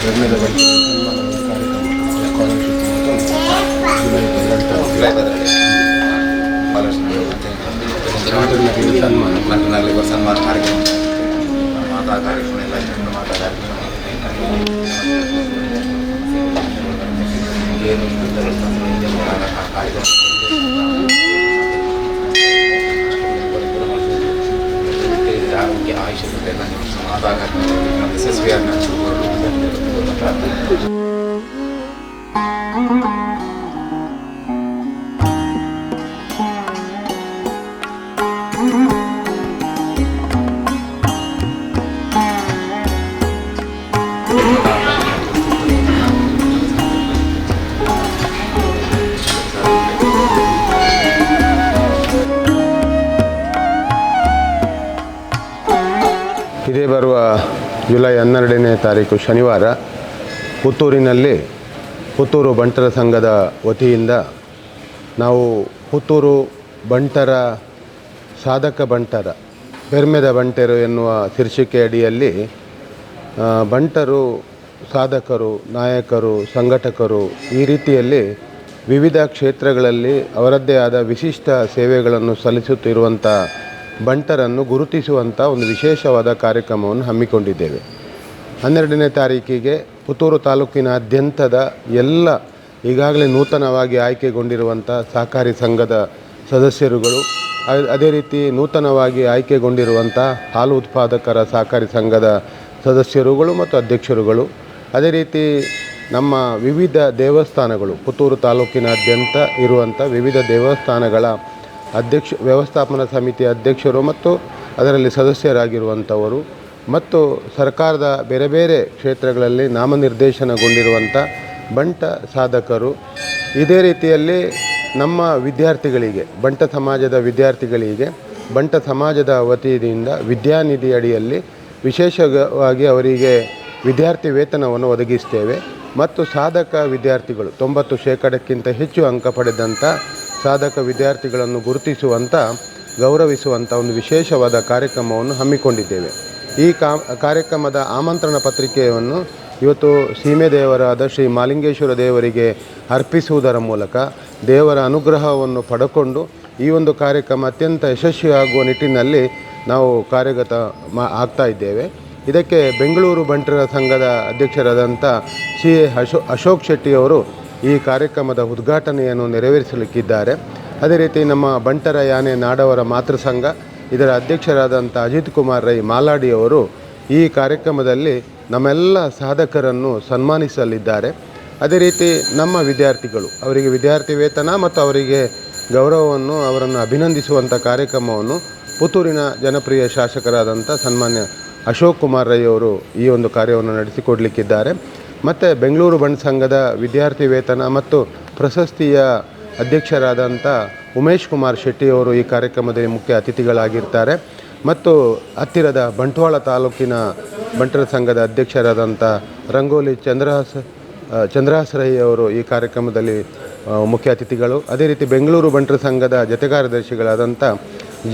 ಬೆರ್ಮೆದ ಬಂಟರ ಸನ್ಮಾನದ ಕಾರ್ಯಕ್ರಮ, ಸ್ಕಾಲರ್ಶಿಪ್ ಜುಲೈ 12 ತಾರೀಕು. ಜುಲೈ 12 ಬಂಟರ್ನಗಳಿಗೆ ಸನ್ಮಾನ. ಬಂಟರ್ನಗಳಿಗೆ ಸನ್ಮಾನ ಕಾರ್ಯಕ್ರಮ, ಮಾತಾ ಕಾರ್ಯಕ್ರಮ ಎಲ್ಲ ಇತ್ತು. ಮಾತಾ ಕಾರ್ಯಕ್ರಮ ಏನು ಕಾರ್ಯಕ್ರಮ ಆರೋಗ್ಯ ಆಯುಷ್ಯ ಎಲ್ಲ ಮಾತಾ ಕಾರ್ಯಕ್ರಮ ಯಶಸ್ವಿಯಾಗಿ ಪ್ರಾರ್ಥನೆ. ಇದೇ ಬರುವ ಜುಲೈ 12ನೇ ತಾರೀಕು ಶನಿವಾರ ಪುತ್ತೂರಿನಲ್ಲಿ ಪುತ್ತೂರು ಬಂಟರ ಸಂಘದ ವತಿಯಿಂದ ನಾವು ಪುತ್ತೂರು ಬಂಟರ ಸಾಧಕ ಬಂಟರ ಪೆರ್ಮೆದ ಬಂಟರು ಎನ್ನುವ ಶೀರ್ಷಿಕೆ ಅಡಿಯಲ್ಲಿ ಬಂಟರು ಸಾಧಕರು, ನಾಯಕರು, ಸಂಘಟಕರು ಈ ರೀತಿಯಲ್ಲಿ ವಿವಿಧ ಕ್ಷೇತ್ರಗಳಲ್ಲಿ ಅವರದ್ದೇ ಆದ ವಿಶಿಷ್ಟ ಸೇವೆಗಳನ್ನು ಸಲ್ಲಿಸುತ್ತಿರುವಂಥ ಬಂಟರನ್ನು ಗುರುತಿಸುವಂಥ ಒಂದು ವಿಶೇಷವಾದ ಕಾರ್ಯಕ್ರಮವನ್ನು ಹಮ್ಮಿಕೊಂಡಿದ್ದೇವೆ. 12ನೇ ತಾರೀಕಿಗೆ ಪುತ್ತೂರು ತಾಲೂಕಿನಾದ್ಯಂತದ ಎಲ್ಲ ಈಗಾಗಲೇ ನೂತನವಾಗಿ ಆಯ್ಕೆಗೊಂಡಿರುವಂಥ ಸಹಕಾರಿ ಸಂಘದ ಸದಸ್ಯರುಗಳು, ಅದೇ ರೀತಿ ನೂತನವಾಗಿ ಆಯ್ಕೆಗೊಂಡಿರುವಂಥ ಹಾಲು ಉತ್ಪಾದಕರ ಸಹಕಾರಿ ಸಂಘದ ಸದಸ್ಯರುಗಳು ಮತ್ತು ಅಧ್ಯಕ್ಷರುಗಳು, ಅದೇ ರೀತಿ ನಮ್ಮ ವಿವಿಧ ದೇವಸ್ಥಾನಗಳು, ಪುತ್ತೂರು ತಾಲೂಕಿನಾದ್ಯಂತ ಇರುವಂಥ ವಿವಿಧ ದೇವಸ್ಥಾನಗಳ ಅಧ್ಯಕ್ಷ, ವ್ಯವಸ್ಥಾಪನಾ ಸಮಿತಿಯ ಅಧ್ಯಕ್ಷರು ಮತ್ತು ಅದರಲ್ಲಿ ಸದಸ್ಯರಾಗಿರುವಂಥವರು ಮತ್ತು ಸರ್ಕಾರದ ಬೇರೆ ಬೇರೆ ಕ್ಷೇತ್ರಗಳಲ್ಲಿ ನಾಮನಿರ್ದೇಶನಗೊಂಡಿರುವಂಥ ಬಂಟ ಸಾಧಕರು, ಇದೇ ರೀತಿಯಲ್ಲಿ ನಮ್ಮ ವಿದ್ಯಾರ್ಥಿಗಳಿಗೆ, ಬಂಟ ಸಮಾಜದ ವಿದ್ಯಾರ್ಥಿಗಳಿಗೆ ಬಂಟ ಸಮಾಜದ ವತಿಯಿಂದ ವಿದ್ಯಾನಿಧಿ ಅಡಿಯಲ್ಲಿ ವಿಶೇಷವಾಗಿ ಅವರಿಗೆ ವಿದ್ಯಾರ್ಥಿ ವೇತನವನ್ನು ಒದಗಿಸ್ತೇವೆ ಮತ್ತು ಸಾಧಕ ವಿದ್ಯಾರ್ಥಿಗಳು 90 ಶೇಕಡಕ್ಕಿಂತ ಹೆಚ್ಚು ಅಂಕ ಪಡೆದಂಥ ಸಾಧಕ ವಿದ್ಯಾರ್ಥಿಗಳನ್ನು ಗುರುತಿಸುವಂಥ, ಗೌರವಿಸುವಂಥ ಒಂದು ವಿಶೇಷವಾದ ಕಾರ್ಯಕ್ರಮವನ್ನು ಹಮ್ಮಿಕೊಂಡಿದ್ದೇವೆ. ಈ ಕಾರ್ಯಕ್ರಮದ ಆಮಂತ್ರಣ ಪತ್ರಿಕೆಯನ್ನು ಇವತ್ತು ಸೀಮೆ ದೇವರಾದ ಶ್ರೀ ಮಾಲಿಂಗೇಶ್ವರ ದೇವರಿಗೆ ಅರ್ಪಿಸುವುದರ ಮೂಲಕ ದೇವರ ಅನುಗ್ರಹವನ್ನು ಪಡ್ಕೊಂಡು ಈ ಒಂದು ಕಾರ್ಯಕ್ರಮ ಅತ್ಯಂತ ಯಶಸ್ವಿಯಾಗುವ ನಿಟ್ಟಿನಲ್ಲಿ ನಾವು ಕಾರ್ಯಗತ ಆಗ್ತಾ ಇದ್ದೇವೆ. ಇದಕ್ಕೆ ಬೆಂಗಳೂರು ಬಂಟರ ಸಂಘದ ಅಧ್ಯಕ್ಷರಾದಂಥ ಸಿ ಎ ಅಶೋಕ್ ಶೆಟ್ಟಿಯವರು ಈ ಕಾರ್ಯಕ್ರಮದ ಉದ್ಘಾಟನೆಯನ್ನು ನೆರವೇರಿಸಲಿಕ್ಕಿದ್ದಾರೆ. ಅದೇ ರೀತಿ ನಮ್ಮ ಬಂಟರ ಯಾನೆ ನಾಡವರ ಮಾತೃ ಸಂಘ ಇದರ ಅಧ್ಯಕ್ಷರಾದಂಥ ಅಜಿತ್ ಕುಮಾರ್ ರೈ ಮಾಲಾಡಿಯವರು ಈ ಕಾರ್ಯಕ್ರಮದಲ್ಲಿ ನಮ್ಮೆಲ್ಲ ಸಾಧಕರನ್ನು ಸನ್ಮಾನಿಸಲಿದ್ದಾರೆ. ಅದೇ ರೀತಿ ನಮ್ಮ ವಿದ್ಯಾರ್ಥಿಗಳು, ಅವರಿಗೆ ವಿದ್ಯಾರ್ಥಿ ವೇತನ ಮತ್ತು ಅವರಿಗೆ ಗೌರವವನ್ನು, ಅವರನ್ನು ಅಭಿನಂದಿಸುವಂಥ ಕಾರ್ಯಕ್ರಮವನ್ನು ಪುತ್ತೂರಿನ ಜನಪ್ರಿಯ ಶಾಸಕರಾದಂಥ ಸನ್ಮಾನ್ಯ ಅಶೋಕ್ ಕುಮಾರ್ ರೈ ಅವರು ಈ ಒಂದು ಕಾರ್ಯವನ್ನು ನಡೆಸಿಕೊಡಲಿಕ್ಕಿದ್ದಾರೆ. ಮತ್ತು ಬೆಂಗಳೂರು ಬಂಟ ಸಂಘದ ವಿದ್ಯಾರ್ಥಿ ವೇತನ ಮತ್ತು ಪ್ರಶಸ್ತಿಯ ಅಧ್ಯಕ್ಷರಾದಂಥ ಉಮೇಶ್ ಕುಮಾರ್ ಶೆಟ್ಟಿಯವರು ಈ ಕಾರ್ಯಕ್ರಮದಲ್ಲಿ ಮುಖ್ಯ ಅತಿಥಿಗಳಾಗಿರ್ತಾರೆ. ಮತ್ತು ಹತ್ತಿರದ ಬಂಟ್ವಾಳ ತಾಲೂಕಿನ ಬಂಟರ ಸಂಘದ ಅಧ್ಯಕ್ಷರಾದಂಥ ರಂಗೋಲಿ ಚಂದ್ರಹಾಸ್ ರೈ ಅವರು ಈ ಕಾರ್ಯಕ್ರಮದಲ್ಲಿ ಮುಖ್ಯ ಅತಿಥಿಗಳು. ಅದೇ ರೀತಿ ಬೆಂಗಳೂರು ಬಂಟರ ಸಂಘದ ಜೊತೆ ಕಾರ್ಯದರ್ಶಿಗಳಾದಂಥ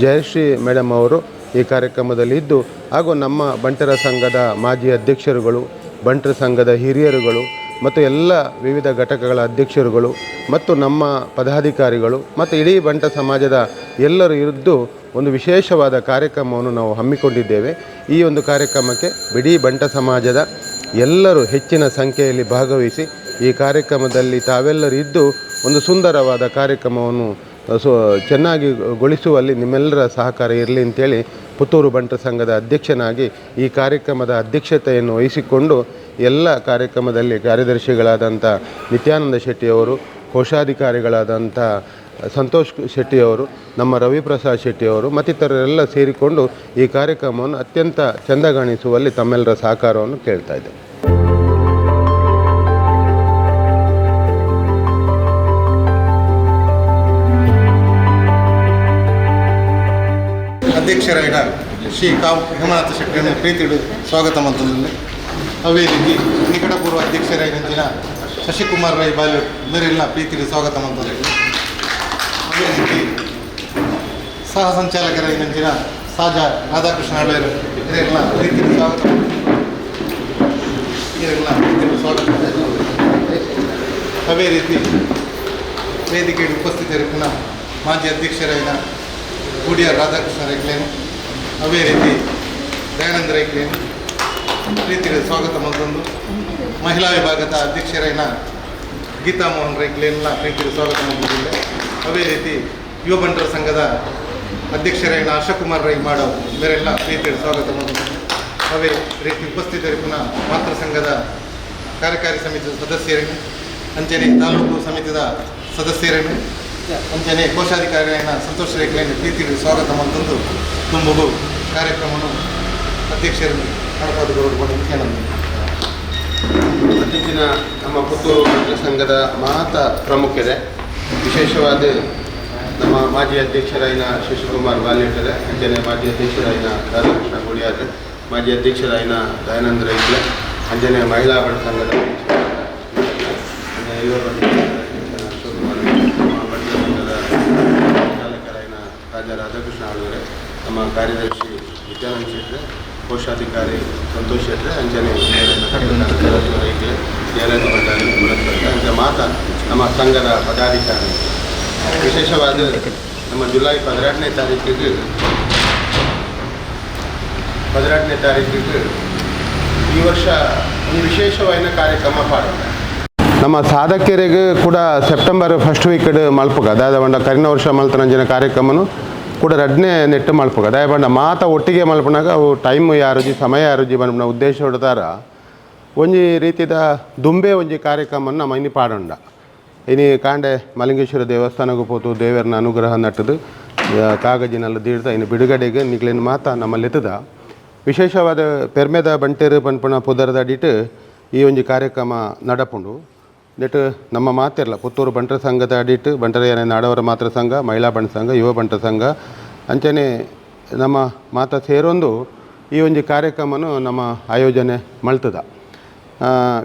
ಜಯಶ್ರೀ ಮೇಡಮ್ ಅವರು ಈ ಕಾರ್ಯಕ್ರಮದಲ್ಲಿ ಇದ್ದು, ಹಾಗೂ ನಮ್ಮ ಬಂಟರ ಸಂಘದ ಮಾಜಿ ಅಧ್ಯಕ್ಷರುಗಳು, ಬಂಟರ ಸಂಘದ ಹಿರಿಯರುಗಳು ಮತ್ತು ಎಲ್ಲ ವಿವಿಧ ಘಟಕಗಳ ಅಧ್ಯಕ್ಷರುಗಳು ಮತ್ತು ನಮ್ಮ ಪದಾಧಿಕಾರಿಗಳು ಮತ್ತು ಇಡೀ ಬಂಟ ಸಮಾಜದ ಎಲ್ಲರೂ ಇದ್ದು ಒಂದು ವಿಶೇಷವಾದ ಕಾರ್ಯಕ್ರಮವನ್ನು ನಾವು ಹಮ್ಮಿಕೊಂಡಿದ್ದೇವೆ. ಈ ಒಂದು ಕಾರ್ಯಕ್ರಮಕ್ಕೆ ಇಡೀ ಬಂಟ ಸಮಾಜದ ಎಲ್ಲರೂ ಹೆಚ್ಚಿನ ಸಂಖ್ಯೆಯಲ್ಲಿ ಭಾಗವಹಿಸಿ ಈ ಕಾರ್ಯಕ್ರಮದಲ್ಲಿ ತಾವೆಲ್ಲರೂ ಇದ್ದು ಒಂದು ಸುಂದರವಾದ ಕಾರ್ಯಕ್ರಮವನ್ನು ಚೆನ್ನಾಗಿ ಗೊಳಿಸುವಲ್ಲಿ ನಿಮ್ಮೆಲ್ಲರ ಸಹಕಾರ ಇರಲಿ ಅಂತೇಳಿ ಪುತ್ತೂರು ಬಂಟ ಸಂಘದ ಅಧ್ಯಕ್ಷನಾಗಿ ಈ ಕಾರ್ಯಕ್ರಮದ ಅಧ್ಯಕ್ಷತೆಯನ್ನು ವಹಿಸಿಕೊಂಡು ಎಲ್ಲ ಕಾರ್ಯಕ್ರಮದಲ್ಲಿ ಕಾರ್ಯದರ್ಶಿಗಳಾದಂಥ ನಿತ್ಯಾನಂದ ಶೆಟ್ಟಿಯವರು, ಕೋಶಾಧಿಕಾರಿಗಳಾದಂಥ ಸಂತೋಷ್ ಶೆಟ್ಟಿಯವರು, ನಮ್ಮ ರವಿಪ್ರಸಾದ್ ಶೆಟ್ಟಿಯವರು ಮತ್ತಿತರರೆಲ್ಲ ಸೇರಿಕೊಂಡು ಈ ಕಾರ್ಯಕ್ರಮವನ್ನು ಅತ್ಯಂತ ಚೆಂದಗಾಣಿಸುವಲ್ಲಿ ತಮ್ಮೆಲ್ಲರ ಸಹಕಾರವನ್ನು ಕೇಳ್ತಾ ಇದ್ದೇನೆ. ಅಧ್ಯಕ್ಷರಾದ ಶ್ರೀ ಕಾವು ಹೇಮನಾಥ ಶೆಟ್ಟಿಯನ್ನು ಪ್ರೀತಿಡು ಸ್ವಾಗತ ಮಂತ್ರದಲ್ಲಿ ಅದೇ ರೀತಿ ನಿಕಟಪೂರ್ವ ಅಧ್ಯಕ್ಷರಾಗಿನ ಶಶಿಕುಮಾರ್ ರೈ ಬಾಲು ಇವರೆಲ್ಲ ಪ್ರೀತಿಡು ಸ್ವಾಗತ ಮಂತ್ರದಲ್ಲಿ ಅದೇ ರೀತಿ ಸಹ ಸಂಚಾಲಕರಾಗಿನ ಸಾಜಾ ರಾಧಾಕೃಷ್ಣ ಆಳ್ವೇರು ಇವರೆಲ್ಲ ಪ್ರೀತಿಡು ಸ್ವಾಗತ, ಇವರೆಲ್ಲ ಪ್ರೀತಿ. ಸ್ವಾಗತ. ಅದೇ ರೀತಿ ವೇದಿಕೆಯಲ್ಲಿ ಉಪಸ್ಥಿತರಿರುವ ಮಾಜಿ ಅಧ್ಯಕ್ಷರಾದ ಗುಡಿಯಾರ್ ರಾಧಾಕೃಷ್ಣ ರೈಕ್ಲೇನು, ಅದೇ ರೀತಿ ದಯಾನಂದ ರೈಕ್ಲೇನು ಪ್ರೀತಿಯ ಸ್ವಾಗತ ಮತ್ತೊಂದು ಮಹಿಳಾ ವಿಭಾಗದ ಅಧ್ಯಕ್ಷರಾದ ಗೀತಾ ಮೋಹನ್ ರೈಕ್ಲೇನ ಪ್ರೀತಿಯ ಸ್ವಾಗತ ಮಾಡಿದ್ದೆ. ಅದೇ ರೀತಿ ಯುವ ಬಂಟರ ಸಂಘದ ಅಧ್ಯಕ್ಷರಾದ ಅಶೋಕ್ ರೈ ಮಾಡೋ ಇವರೆಲ್ಲ ಪ್ರೀತಿಯ ಸ್ವಾಗತ ಮಾಡಿದ್ದೆ. ಅದೇ ರೀತಿ ಉಪಸ್ಥಿತರಿರುವ ಮಾತೃ ಸಂಘದ ಕಾರ್ಯಕಾರಿ ಸಮಿತಿಯ ಸದಸ್ಯರನ್ನು, ಅಂಚನೆ ತಾಲೂಕು ಸಮಿತಿಯ ಸದಸ್ಯರನ್ನು, ಅಂಚನೆ ಕೋಶಾಧಿಕಾರಿಯನ್ನ ಸಂತೋಷ್ ರೇಖಲೆಯನ್ನು ಪ್ರೀತಿಯಲ್ಲಿ ಸ್ವಾಗತ ಮಂತಂದು ತುಂಬುಗು ಕಾರ್ಯಕ್ರಮವನ್ನು ಅಧ್ಯಕ್ಷರು ನಡಪಾದು ಕೇಳಲು. ಇತ್ತೀಚಿನ ನಮ್ಮ ಪುತ್ತೂರು ಬಂಟರ ಸಂಘದ ಮಾತ ಪ್ರಮುಖರೇ, ವಿಶೇಷವಾದ ನಮ್ಮ ಮಾಜಿ ಅಧ್ಯಕ್ಷರಾಯಿನ ಶಶಿಕುಮಾರ್ ಬಾಲ್ಯಟರೆ, ಅಂಚನೆ ಮಾಜಿ ಅಧ್ಯಕ್ಷರಾಯಿನ ರಾಧಾಕೃಷ್ಣ ಗುಡಿಯಾದ್ರೆ, ಮಾಜಿ ಅಧ್ಯಕ್ಷರಾಯಿನ ದಯಾನಂದ ರೈಕ್ಲೆ, ಅಂಚನೆ ಮಹಿಳಾ ಬಂಟ ಸಂಘದ ಅಧ್ಯಕ್ಷರಾದ ಅಂಚನೆ ಯುವ ಬಂಟ ಸಂಘದ ಅಧ್ಯಕ್ಷರಾದ ಅಶೋಕ್ ಕುಮಾರ್, ನಮ್ಮ ಬಂಟರ ಸಂಘದ ಸಂಚಾಲಕರಾಯಿನ ರಾಜ ರಾಧಾಕೃಷ್ಣ ಆಳ್ವರೆ, ನಮ್ಮ ಕಾರ್ಯದರ್ಶಿ ವಿದ್ಯಾನಂದ ಶೆಟ್ರೆ, ಕೋಶಾಧಿಕಾರಿ ಸಂತೋಷ್ ಶೆಟ್ರೆ, ಅಂಚನೆ ರೈಕ್ಲೆ, ಜಯಲಲಿತಾ ಭಂಡಾರಿ ಭರತ್ ಭಟ್, ಅಂಚೆ ಮಾತ ನಮ್ಮ ಸಂಘದ ಪದಾಧಿಕಾರಿ. ವಿಶೇಷವಾದ ನಮ್ಮ ಜುಲೈ 12ನೇ ತಾರೀಕಿಗೆ, 12ನೇ ತಾರೀಕಿಗೆ ಈ ವರ್ಷ ಒಂದು ವಿಶೇಷವಾದ ಕಾರ್ಯಕ್ರಮ ಪಾಡೋಣ. ನಮ್ಮ ಸಾಧಕರಿಗೆ ಕೂಡ September first week ಮಲ್ಪುಗ ದಾದ ಬಂಡ ಕರಿನ ವರ್ಷ ಮಲ್ತನಂಜಿನ ಕಾರ್ಯಕ್ರಮನು ಕೂಡ ರಡ್ನೇ ನೆಟ್ಟು ಮಲ್ಪುಗ ದಾಯ ಬಂಡ ಮಾತ ಒಟ್ಟಿಗೆ ಮಲ್ಪನಾಗ ಅವು ಟೈಮ್ ಯಾರುಜಿ, ಸಮಯ ಯಾರುಜಿ ಬಂದ ಉದ್ದೇಶ ಹೊಡ್ತಾರ. ಒಂಜಿ ರೀತಿದ ದುಂಬೆ ಒಂಜಿ ಕಾರ್ಯಕ್ರಮ ನಮ್ಮ ಇನಿ ಪಾಡೊಂಡ. ಇನಿ ಕಾಂಡೆ ಮಲಿಂಗೇಶ್ವರ ದೇವಸ್ಥಾನಕ್ಕೆ ಪೋತು ದೇವರನ ಅನುಗ್ರಹ ನಟ್ಟದು ಕಾಗಜಿನಲ್ಲಿ ದೀಡ್ದ ಇನ್ನು ಬಿಡುಗಡೆಗೆ ನಿಗ್ಲಿನ ಮಾತ ನಮ್ಮಲ್ಲಿತ್ತದ. ವಿಶೇಷವಾದ ಪೆರ್ಮೆದ ಬಂಟೇರು ಪನ್ಪುಣ ಪುದರದ ಅಡಿಟ್ ಈ ಒಂಜಿ ಕಾರ್ಯಕ್ರಮ ನಡಪುಂಡು. ನೆಟ್ ನಮ್ಮ ಮಾತಿರಲ್ಲ ಪುತ್ತೂರು ಬಂಟರ ಸಂಘದ ಅಡಿಟ್ ಬಂಟರ ನಾಡವರ ಮಾತೃ ಸಂಘ, ಮಹಿಳಾ ಬಂಟ ಸಂಘ, ಯುವ ಬಂಟರ ಸಂಘ, ಅಂಚನೆ ನಮ್ಮ ಮಾತ ಸೇರೊಂದು ಈ ಒಂಜಿ ಕಾರ್ಯಕ್ರಮನು ನಮ್ಮ ಆಯೋಜನೆ ಮಲ್ತದ.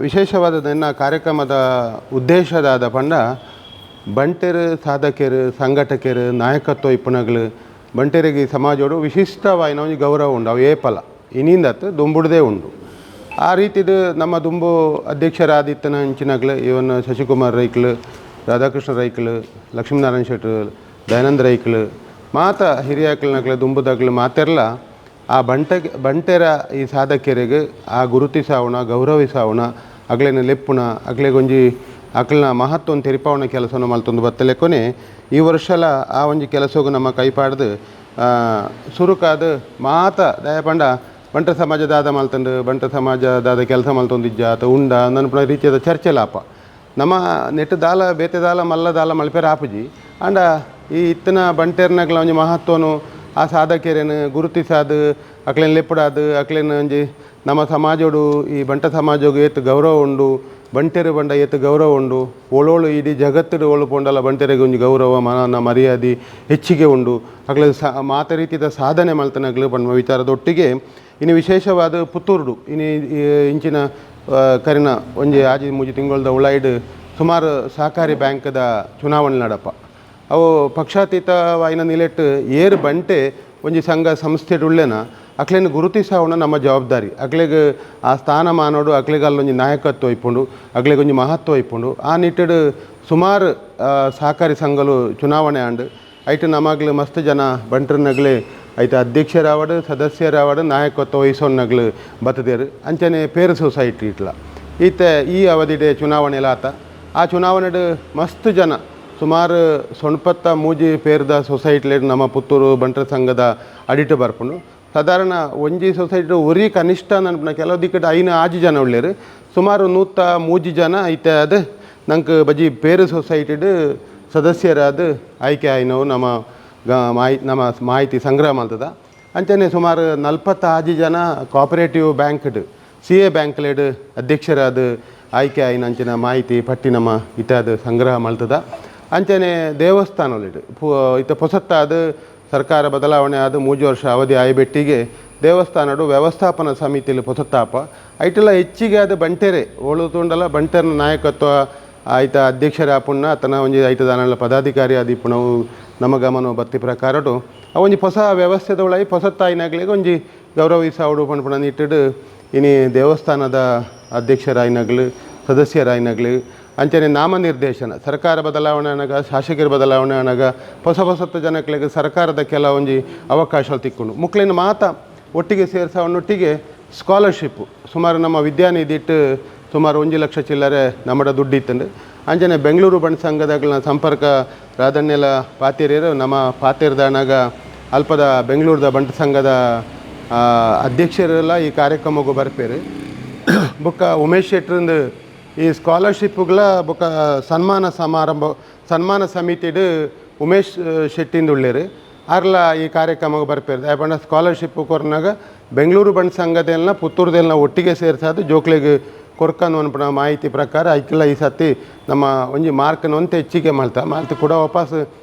ವಿಶೇಷವಾದ ನನ್ನ ಕಾರ್ಯಕ್ರಮದ ಉದ್ದೇಶದಾದ ಪಂಡ ಬಂಟೆರು ಸಾಧಕರು, ಸಂಘಟಕರು, ನಾಯಕತ್ವ ಇಪ್ಪುನಗಳು ಬಂಟೆರಿಗೆ ಈ ಸಮಾಜೋಡು ವಿಶಿಷ್ಟವಾಯಿನ ಒಂಜಿ ಗೌರವ ಉಂಡು. ಅವು ಏಪಲ ಇನಿಂದತ್ತು ದುಂಬುಡ್ದೇ ಉಂಡು. ಆ ರೀತಿದು ನಮ್ಮ ದುಂಬು ಅಧ್ಯಕ್ಷರಾದಿತ್ತನ ಅಂಚಿನಗ್ಲು ಇವನ್ ಶಶಿಕುಮಾರ್ ರೈಕ್ಲು, ರಾಧಾಕೃಷ್ಣ ರೈಕ್ಲು, ಲಕ್ಷ್ಮೀನಾರಾಯಣ ಶೆಟ್ರು, ದಯಾನಂದ ರೈಕ್ಲು, ಮಾತ ಹಿರಿಯಾಕ್ಲನಕ್ಲು ದುಂಬುದಾಗ್ಲು ಮಾತೆರ್ಲ ಆ ಬಂಟೆರ ಈ ಸಾಧಕರಿಗೆ ಆ ಗುರುತಿಸಾವಣ, ಗೌರವಿಸಾವಣ, ಅಗ್ಲೇನ ಲೆಪ್ಪುಣ, ಅಗ್ಲೆಗೊಂಜಿ ಅಕ್ಲನ ಮಹತ್ವನ ತೆರಿಪಾವಣ ಕೆಲಸನ ಮಲ್ತೊಂದು ಬತ್ತಲೆಕೊನೆ ಈ ವರ್ಷಲ ಆ ಒಂಜಿ ಕೆಲಸಗು ನಮ್ಮ ಕೈಪಾಡ್ದು ಸುರುಕಾದ ಮಾತ ದಯಪಂಡ ಬಂಟ ಸಮಾಜ ದಾದ ಮಲ್ತಂಡು, ಬಂಟ ಸಮಾಜ ದಾದ ಕೆಲಸ ಮಲ್ತೊಂದಿಜ್ಜ ಅಥವಾ ಉಂಡ ನನ್ಪುಣ ರೀತಿಯಾದ ಚರ್ಚೆ ಲಾಪ. ನಮ್ಮ ನೆಟ್ಟು ದಾಲ ಬೇತೆ ದಾಲ ಮಲ್ಲ ದಾಲ ಮಲ್ಪೆರ ಆಪುಜಿ. ಆಂಡ ಈ ಇತ್ತಿನ ಬಂಟೆರ್ನಗ್ಲ ಒಂಜಿ ಮಹತ್ವನು ಆ ಸಾಧಕರೇನು ಗುರುತಿಸಾದು ಅಕ್ಲೇನ್ ಲೆಪ್ಪುಡಾದು ಅಕ್ಲೇನ್ ಒಂಜಿ ನಮ್ಮ ಸಮಾಜೋಡು ಈ ಬಂಟ ಸಮಾಜೋಗು ಏತ್ ಗೌರವ ಉಂಡು, ಬಂಟೆರು ಬಂಡ ಏತ್ ಗೌರವ ಉಂಡು, ಓಳೋಳು ಇಡೀ ಜಗತ್ತುಡು ಓಳು ಪೋಂಡಲ ಬಂಟೆರೆಗೆ ಒಂಜಿ ಗೌರವ ಮಾನ ಮರ್ಯಾದೆ ಹೆಚ್ಚಿಗೆ ಉಂಡು, ಅಕ್ಲೆ ಮಾತ ರೀತಿದ ಸಾಧನೆ ಮಲ್ತನಗ್ಲು ಪನ್ಪ ವಿಚಾರದೊಟ್ಟಿಗೆ ಇನ್ನು ವಿಶೇಷವಾದ ಪುತ್ತೂರುಡು ಇನಿ ಇಂಚಿನ ಕರಿನ ಒಂಜಿ ಆಜಿ ಮೂಜಿ ತಿಂಗಳದ ಉಳೈಡ್ ಸುಮಾರು ಸಹಕಾರಿ ಬ್ಯಾಂಕ್ದ ಚುನಾವಣೆ ನಡಪ. ಅವು ಪಕ್ಷಾತೀತವಾಯಿನ ನಿಲೆಟ್ ಏರು ಬಂಟೆ ಒಂಜಿ ಸಂಘ ಸಂಸ್ಥೆಡುಳ್ಳೆನ ಅಕ್ಲೆನ್ ಗುರುತಿಸಾವಣ ನಮ್ಮ ಜವಾಬ್ದಾರಿ. ಅಕ್ಲೆಗ್ ಆ ಸ್ಥಾನಮಾನೋಡು ಅಕ್ಲೆಗ್ ಅಲ್ಲೊಂಜಿ ನಾಯಕತ್ವ ಇಪ್ಪುಂಡು, ಅಕ್ಲೆಗ್ ಒಂಜಿ ಮಹತ್ವ ಇಪ್ಪುಂಡು. ಆ ನಿಟ್ಟಿಡ್ ಸುಮಾರು ಸಹಕಾರಿ ಸಂಘಲು ಚುನಾವಣೆ ಆಂಡ್. ಐಟ್ ನಮಗ್ಲು ಮಸ್ತ್ ಜನ ಬಂಟ್ರನಗ್ಲೆ ಐತ ಅಧ್ಯಕ್ಷರಾವಡು, ಸದಸ್ಯರಾವಡು, ನಾಯಕತ್ವ ವಹಿಸೋನಗ್ಲು ಬತ್ತದೇರು. ಅಂಚನೆ ಪೇರು ಸೊಸೈಟಿ ಇಟ್ಲ ಈತೆ ಈ ಅವಧಿಡೆ ಚುನಾವಣೆ ಆತ. ಆ ಚುನಾವಣೆಡು ಮಸ್ತ್ ಜನ ಸುಮಾರು ಸೊಣ್ಪತ್ತ ಮೂಜಿ ಪೇರ್ದ ಸೊಸೈಟಿಲೇಡ್ ನಮ್ಮ ಪುತ್ತೂರು ಬಂಟರ ಸಂಘದ ಅಡಿಟ್ ಬರ್ಪುಂಡು. ಸಾಧಾರಣ ಒಂಜಿ ಸೊಸೈಟಿ ಒರಿ ಕನಿಷ್ಠ ನನ್ಪುನ ಕೆಲವು ದಿಕ್ಕಟ್ ಐನು ಆಜಿ ಜನ ಉಳ್ಳೇರು. ಸುಮಾರು 103 ಜನ ಐತೆ. ಅದು ನಂಗೆ ಬಜಿ ಪೇರು ಸೊಸೈಟಿಡ್ ಸದಸ್ಯರಾದ ಆಯ್ಕೆ ಆಯ್ನವು ನಮ್ಮ ನಮ್ಮ ಮಾಹಿತಿ ಸಂಗ್ರಹ ಮಲ್ತದ. ಅಂಚನೆ ಸುಮಾರು 46 ಜನ ಕೋಆಪರೇಟಿವ್ ಬ್ಯಾಂಕ್ಡ್ ಸಿ ಎ ಬ್ಯಾಂಕ್ಲೇಡ್ ಅಧ್ಯಕ್ಷರಾದ ಆಯ್ಕೆ ಆಯ್ನ ಅಂಚಿನ ಮಾಹಿತಿ ಪಟ್ಟಿ ನಮ್ಮ ಇತ್ತಾದ ಸಂಗ್ರಹ ಮಲ್ತದ. ಅಂಚನೆ ದೇವಸ್ಥಾನಲಿಡ್ ಇತ್ತ ಪೊಸತ್ತಾದ ಸರ್ಕಾರ ಬದಲಾವಣೆ ಆದ 3 ವರ್ಷ ಅವಧಿ ಆಯ್ಬೆಟ್ಟಿಗೆ ದೇವಸ್ಥಾನಡು ವ್ಯವಸ್ಥಾಪನಾ ಸಮಿತಿಲಿ ಪೊಸತ್ತಾಪ ಐಟೆಲ್ಲ ಹೆಚ್ಚಿಗೆ ಅದು ಬಂಟೆರೆ ಓಳು ತೂಂಡಲ ಬಂಟೆರ್ನ ನಾಯಕತ್ವ ಆಯ್ತ ಅಧ್ಯಕ್ಷರ ಆಪುಣ್ಣ ಆತನ ಒಂಜಿ ಐತ ದಾನಲ ಪದಾಧಿಕಾರಿ ಆದಿಪ್ಪುನವು ನಮ್ಮ ಗಮನ ಬತ್ತಿ ಪ್ರಕಾರಡು ಅವು ಒಂಜಿ ಹೊಸ ವ್ಯವಸ್ಥೆದ ಒಳಗೆ ಪೊಸತ್ತಾಯಿನಾಗ್ಲಿಗೆ ಒಂಜಿ ಗೌರವಿಸಾವಡು ಪನ್ಪುಣ ನಿಟ್ಟಿಡು ಇನಿ ದೇವಸ್ಥಾನದ ಅಧ್ಯಕ್ಷರಾಯಿನಗ್ಲು ಸದಸ್ಯರಾಯಿನಗ್ಲಿ ಅಂಚನೆ ನಾಮನಿರ್ದೇಶನ ಸರ್ಕಾರ ಬದಲಾವಣೆ ಅನಗ ಶಾಸಕರ ಬದಲಾವಣೆ ಅನಗ ಹೊಸ ಹೊಸತ್ತು ಜನಕ್ಲೆಗ್ ಸರ್ಕಾರದ ಕೆಲವೊಂಜಿ ಅವಕಾಶ ತಿಕ್ಕುಂಡು. ಮುಕ್ಲಿನ ಮಾತ ಒಟ್ಟಿಗೆ ಸೇರ್ಸವನ್ನೊಟ್ಟಿಗೆ ಸ್ಕಾಲರ್ಶಿಪ್ ಸುಮಾರು ನಮ್ಮ ವಿದ್ಯಾನಿಧಿ ಇಟ್ಟು ಸುಮಾರು 1 ಲಕ್ಷ ಚಿಲ್ಲರೆ ನಮ್ಮಡ ದುಡ್ಡಿತ್ತಂಡು. ಅಂಚನೆ ಬೆಂಗಳೂರು ಬಂಟ್ ಸಂಘದಾಗಲಿನ ಸಂಪರ್ಕ ರಾಧನ್ಯಲ ಪಾತೇರಿಯರು ನಮ್ಮ ಪಾತೇರ್ದಾನಾಗ ಅಲ್ಪದ ಬೆಂಗಳೂರದ ಬಂಟ್ ಸಂಘದ ಅಧ್ಯಕ್ಷರೆಲ್ಲ ಈ ಕಾರ್ಯಕ್ರಮಕ್ಕೂ ಬರ್ಪೇರು. ಬೊಕ್ಕ ಉಮೇಶ್ ಶೆಟ್ರಂದು ಈ ಸ್ಕಾಲರ್ಶಿಪ್ಗಳ ಬೊಕ್ಕ ಸನ್ಮಾನ ಸಮಾರಂಭ ಸನ್ಮಾನ ಸಮಿತಿಡು ಉಮೇಶ್ ಶೆಟ್ಟಿಂದು ಉಳ್ಳೇರು ಆರ್ಲ ಈ ಕಾರ್ಯಕ್ರಮಕ್ಕೆ ಬರ್ಪೇರು. ದಾಯೆ ಸ್ಕಾಲರ್ಶಿಪ್ ಕೊರ್ನಾಗ ಬೆಂಗಳೂರು ಬಂಟ್ ಸಂಘದೆಲ್ಲ ಪುತ್ತೂರ್ದೆಲ್ಲ ಒಟ್ಟಿಗೆ ಸೇರ್ಸಾದು ಜೋಕ್ಲೆಗ್ ಕೊರ್ಕನ್ ಅನ್ಪುನ ಮಾಹಿತಿ ಪ್ರಕಾರ ಐಕ್ಲ ಈ ಸತಿ ನಮ್ಮ ಒಂಜಿ ಮಾರ್ಕ್ನ ಒಂತೆ ಹೆಚ್ಚಿಗೆ ಮಲ್ತ ಮಲ್ತ್ ಕೂಡ ವಾಪಸ್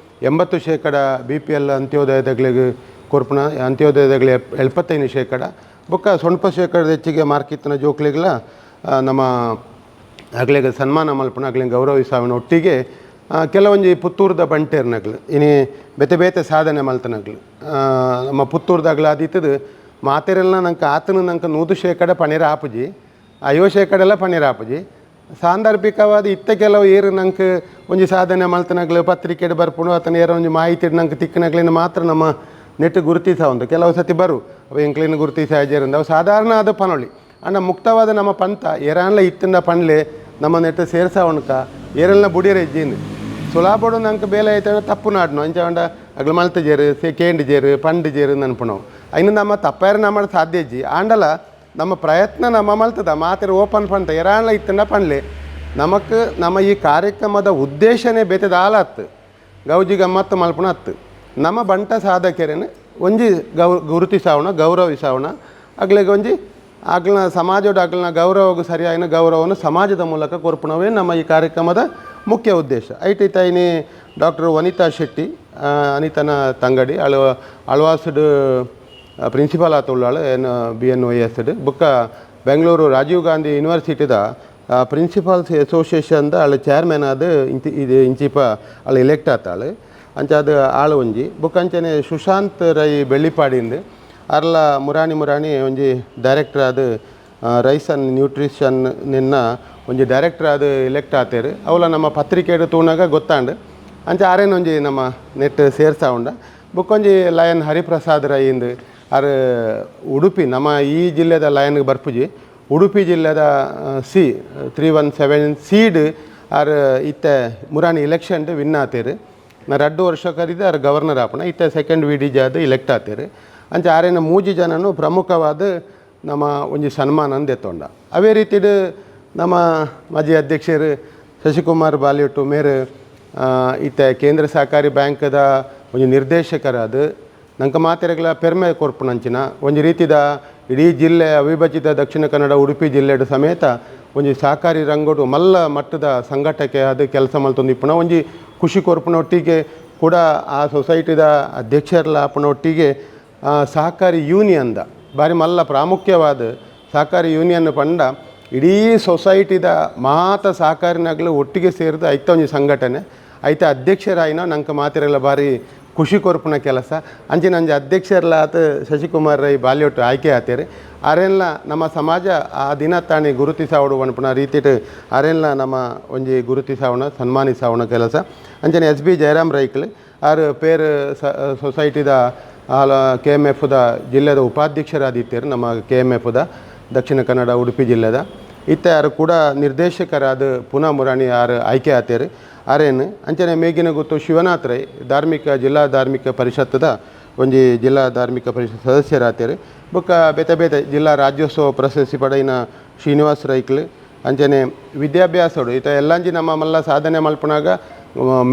80% BPL ಅಂತ್ಯೋದಯದಗ್ಲಿಗ್ ಕೊರ್ಪುನ, ಅಂತ್ಯೋದಯದಗ್ಲಿ 75%, ಬೊಕ್ಕ 90% ಹೆಚ್ಚಿಗೆ ಮಾರ್ಕ್ ಇತ್ತಿನ ಜೋಕ್ಲೆಗ್ಲ ನಮ್ಮ ಅಗ್ಲೆಗ್ ಸನ್ಮಾನ ಮಲ್ಪುನ, ಅಗ್ಲೆಗ್ ಗೌರವಿಸಾವಿನ ಒಟ್ಟಿಗೆ ಕೆಲವೊಂಜಿ ಪುತ್ತೂರ್ದ ಬಂಟೇರ್ನಗ್ಲು ಇನಿ ಬೇತೆ ಬೇತೆ ಸಾಧನೆ ಮಲ್ತನಗ್ಲು ನಮ್ಮ ಪುತ್ತೂರ್ದಾಗ್ಲ ಆದಿತ್ತದು ಮಾತೆರೆಲ್ಲ ನಂಗೆ ಆತನ ನಂಗೆ 100% ಪಣೀರ ಆಪುಜಿ, 50% ಎಲ್ಲ ಪಣೀರ ಆಪುಜಿ. ಸಾಂದರ್ಭಿಕವಾದ ಇತ್ತ ಕೆಲವು ಏರು ನಂಗೆ ಒಂಜಿ ಸಾಧನೆ ಮಲ್ತನಗ್ಲು ಪತ್ರಿಕೆಡ್ ಬರ್ಪುಂಡು ಆತನ ಏರ ಒಂಜಿ ಮಾಹಿತಿ ನಂಗೆ ತಿಕ್ಕನಗ್ಲಿನ ಮಾತ್ರ ನಮ್ಮ ನೆಟ್ ಗುರುತಿಸ ಉಂಟು. ಕೆಲವು ಸತಿ ಬರು ಅವು ಎಂಕ್ಲಿನ ಗುರುತಿಸ ಅವು ಸಾಧಾರಣ ಆದ ಪನೊಳಿ ಅಂಡ ಮುಕ್ತವಾದ ನಮ್ಮ ಪಂತ ಏರಾನ್ಲ ಇತ್ತಿನ ಪಣ್ಲೆ ನಮ್ಮ ನೆಟ್ ಸೇರ್ಸ ಉಣ್ಕ ಏರೆಲ್ಲ ಬುಡಿಯರ ಇಜ್ಜಿನ್ ಸುಲಾಬೋಡು ನಂಗೆ ಬೇಲೆ ಐತೆ ತಪ್ಪು ನಾಡ್ನು ಅಂಚ ಉಂಡ ಅಗ್ಲ ಮಲ್ತ ಜೇರು ಸೇ ಕೇಂಡ್ ಜೇರು ಪಂಡ್ ಜೇರು ನನ್ಪುಣವು ಇನ್ನು ನಮ್ಮ ತಪ್ಪಾರ ನಮ್ಮ ಸಾಧ್ಯ ಇಜ್ಜಿ. ಆಂಡಲ ನಮ್ಮ ಪ್ರಯತ್ನ ನಮ್ಮ ಮಲ್ತದ ಮಾತಿರ ಓಪನ್ ಪಂತ ಏರಾನ್ಲ ಇತ್ತಿನ ಪಣ್ಲೆ ನಮಕ್ ನಮ್ಮ ಈ ಕಾರ್ಯಕ್ರಮದ ಉದ್ದೇಶನೇ ಬೇತೆದಾಲ ಅತ್ತು ಗೌಜಿ ಗಮ್ಮತ್ತು ಮಲ್ಪುಣ ಅತ್ತು ನಮ್ಮ ಬಂಟ ಸಾಧಕರೇನು ಒಂಜಿ ಗುರುತಿಸಾವಣ ಗೌರವಿಸಾವಣ ಅಗ್ಲೆಗ್ ಒಂಜಿ ಆಗ್ಲಿನ ಸಮಾಜದ ಆಗ್ಲಿನ ಗೌರವಗೂ ಸರಿಯಾಗಿನ ಗೌರವವನ್ನು ಸಮಾಜದ ಮೂಲಕ ಕೊರ್ಪುಣವೇ ನಮ್ಮ ಈ ಕಾರ್ಯಕ್ರಮದ ಮುಖ್ಯ ಉದ್ದೇಶ. IT ತೈನಿ ಡಾಕ್ಟರ್ ವನಿತಾ ಶೆಟ್ಟಿ ಅನಿತನ ತಂಗಡಿ ಅಳ್ವಾಸ್ಡ್ ಪ್ರಿನ್ಸಿಪಾಲ್ ಆತುಳ್ಳಾಳು N B N Y S ಬುಕ್ಕ ಬೆಂಗಳೂರು ರಾಜೀವ್ ಗಾಂಧಿ ಯೂನಿವರ್ಸಿಟಿದ ಪ್ರಿನ್ಸಿಪಾಲ್ಸ್ ಅಸೋಸಿಯೇಷನ್ದ ಅಳು ಚೇರ್ಮನ್ ಆದ ಇಂಚಿ ಇದು ಇಂಚಿಪ ಅಳು ಎಲೆಕ್ಟ್ ಆತಾಳು. ಅಂಚ ಅದು ಆಳು ಒಂಜಿ ಬೊಕ್ಕ ಅಂಚನೆ ಸುಶಾಂತ್ ರೈ ಬೆಳ್ಳಿಪಾಡಿಂದು ಅರ್ಲ ಮುರಾಣಿ ಮುರಾಣಿ ಒಂಜಿ ಡೈರೆಕ್ಟರ್ ಆದ rice and nutrition ನಿನ್ನ ಒಂಜಿ ಡೈರೆಕ್ಟರ್ ಆದ ಎಲೆಕ್ಟ್ ಆತೇರು. ಅವಲ ನಮ್ಮ ಪತ್ರಿಕೆಡ್ ತೂನಾಗ ಗೊತ್ತಾಂಡು ಅಂಚ ಆರೇನು ಒಂಜಿ ನಮ್ಮ ನೆಟ್ ಸೇರ್ಸಾ ಉಂಡ. ಬೊಕ್ಕೊಂಜಿ ಲಯನ್ ಹರಿಪ್ರಸಾದ್ ರೈ ಇಂದು ಆರ್ ಉಡುಪಿ ನಮ್ಮ ಈ ಜಿಲ್ಲೆದ ಲಯನ್ಗೆ ಬರ್ಪುಜಿ, ಉಡುಪಿ ಜಿಲ್ಲೆದ C 317 seed R ಇತ್ತೆ ಮುರಾಣಿ ಎಲೆಕ್ಷನ್ ವಿನ್ ಆತೇರು. ನಾ 2 ವರ್ಷ ಕರಿದ ಆರ್ ಗವರ್ನರ್ ಆಪಣ ಇತ್ತೆ second V D G ಆದ್ ಎಲೆಕ್ಟ್ ಆತೇರು. ಅಂಚ ಆರೇನ ಮೂಜಿ ಜನನು ಪ್ರಮುಖವಾದ ನಮ್ಮ ಒಂಜಿ ಸನ್ಮಾನ ದೆತ್ತೊಂಡ. ಅವೇ ರೀತಿಡ್ ನಮ್ಮ ಮಾಜಿ ಅಧ್ಯಕ್ಷರು ಶಶಿಕುಮಾರ್ ಬಾಲಿಯೊಟ್ಟು ಮೇರು ಇತ್ತೆ ಕೇಂದ್ರ ಸಹಕಾರಿ ಬ್ಯಾಂಕ್ದ ಒಂಜಿ ನಿರ್ದೇಶಕರಾದ ನಂಕ ಮಾತೆರೆಗ್ಲ ಪೆರ್ಮೆ ಕೊರ್ಪುನಂಚಿನ ಒಂಜಿ ರೀತಿದ ಇಡೀ ಜಿಲ್ಲೆ ಅವಿಭಜಿತ ದಕ್ಷಿಣ ಕನ್ನಡ ಉಡುಪಿ ಜಿಲ್ಲೆಡ್ ಸಮೇತ ಒಂಜಿ ಸಹಕಾರಿ ರಂಗೋಡು ಮಲ್ಲ ಮಟ್ಟದ ಸಂಘಟಕೆ ಅದು ಕೆಲಸ ಮಲ್ತೊಂದು ಇಪ್ಪುನ ಒಂಜಿ ಖುಷಿ ಕೊರ್ಪುನ ಒಟ್ಟಿಗೆ ಕೂಡ ಆ ಸೊಸೈಟಿದ ಅಧ್ಯಕ್ಷರ್ಲ ಆಪುನ ಒಟ್ಟಿಗೆ ಸಹಕಾರಿ ಯೂನಿಯನ್ದ ಬಾರಿ ಮಲ್ಲ ಪ್ರಾಮುಖ್ಯವಾದ ಸಹಕಾರಿ ಯೂನಿಯನ್ ಪಂಡ ಇಡೀ ಸೊಸೈಟಿದ ಮಾತ ಸಹಕಾರಿನಾಗಲು ಒಟ್ಟಿಗೆ ಸೇರಿದ ಐತ ಒಂಜಿ ಸಂಘಟನೆ ಐತ ಅಧ್ಯಕ್ಷರಾಯಿನ ನಂಗೆ ಮಾತಿರಲ್ಲ ಬಾರಿ ಖುಷಿ ಕೊರ್ಪುನ ಕೆಲಸ. ಅಂಚಿನ ಅಂಚೆ ಅಧ್ಯಕ್ಷರ್ಲಾತ ಶಶಿಕುಮಾರ್ ರೈ ಬಾಲ್ಯೊಟ್ಟು ಆಯ್ಕೆ ಆತೇರು. ಆರೆಲ್ಲ ನಮ್ಮ ಸಮಾಜ ಆ ದಿನ ತಾಣಿ ಗುರುತಿಸಾವಡು ಪನ್ಪುನ ರೀತಿಟ್ ಆರೆಲ್ಲ ನಮ್ಮ ಒಂಜಿ ಗುರುತಿಸಾವಣ ಸನ್ಮಾನಿಸಾವಣ ಕೆಲಸ. ಅಂಚನೆ ಎಸ್ ಬಿ ಜಯರಾಮ್ ರೈಕ್ಲು ಆರು ಪೇರು ಸೊಸೈಟಿದ ಕೆ ಎಮ್ ಎಫ್ದ ಜಿಲ್ಲೆದ ಉಪಾಧ್ಯಕ್ಷರಾದಿತ್ತೇರು ನಮ್ಮ ಕೆ ಎಮ್ ಎಫ್ದ ದಕ್ಷಿಣ ಕನ್ನಡ ಉಡುಪಿ ಜಿಲ್ಲೆದ ಇತ್ತೆ ಆರು ಕೂಡ ನಿರ್ದೇಶಕರಾದ ಪುನಃ ಮುರಾಣಿ ಆರು ಆಯ್ಕೆ ಆತೇರು ಆರೇನು. ಅಂಚನೆ ಮೇಗಿನ ಗುತ್ತು ಶಿವನಾಥ್ ರೈ ಧಾರ್ಮಿಕ ಜಿಲ್ಲಾ ಧಾರ್ಮಿಕ ಪರಿಷತ್ತದ ಒಂಜಿ ಜಿಲ್ಲಾ ಧಾರ್ಮಿಕ ಪರಿಷತ್ ಸದಸ್ಯರಾತೇರು. ಬೊಕ್ಕ ಬೇತೆ ಬೇತೆ ಜಿಲ್ಲಾ ರಾಜ್ಯೋತ್ಸವ ಪ್ರಶಸ್ತಿ ಪಡೆಯಿನ ಶ್ರೀನಿವಾಸ್ ರೈಕ್ಲು ಅಂಚನೆ ವಿದ್ಯಾಭ್ಯಾಸಡು ಈತ ಎಲ್ಲಂಜಿ ನಮ್ಮ ಮಲ್ಲ ಸಾಧನೆ ಮಲ್ಪನಾಗ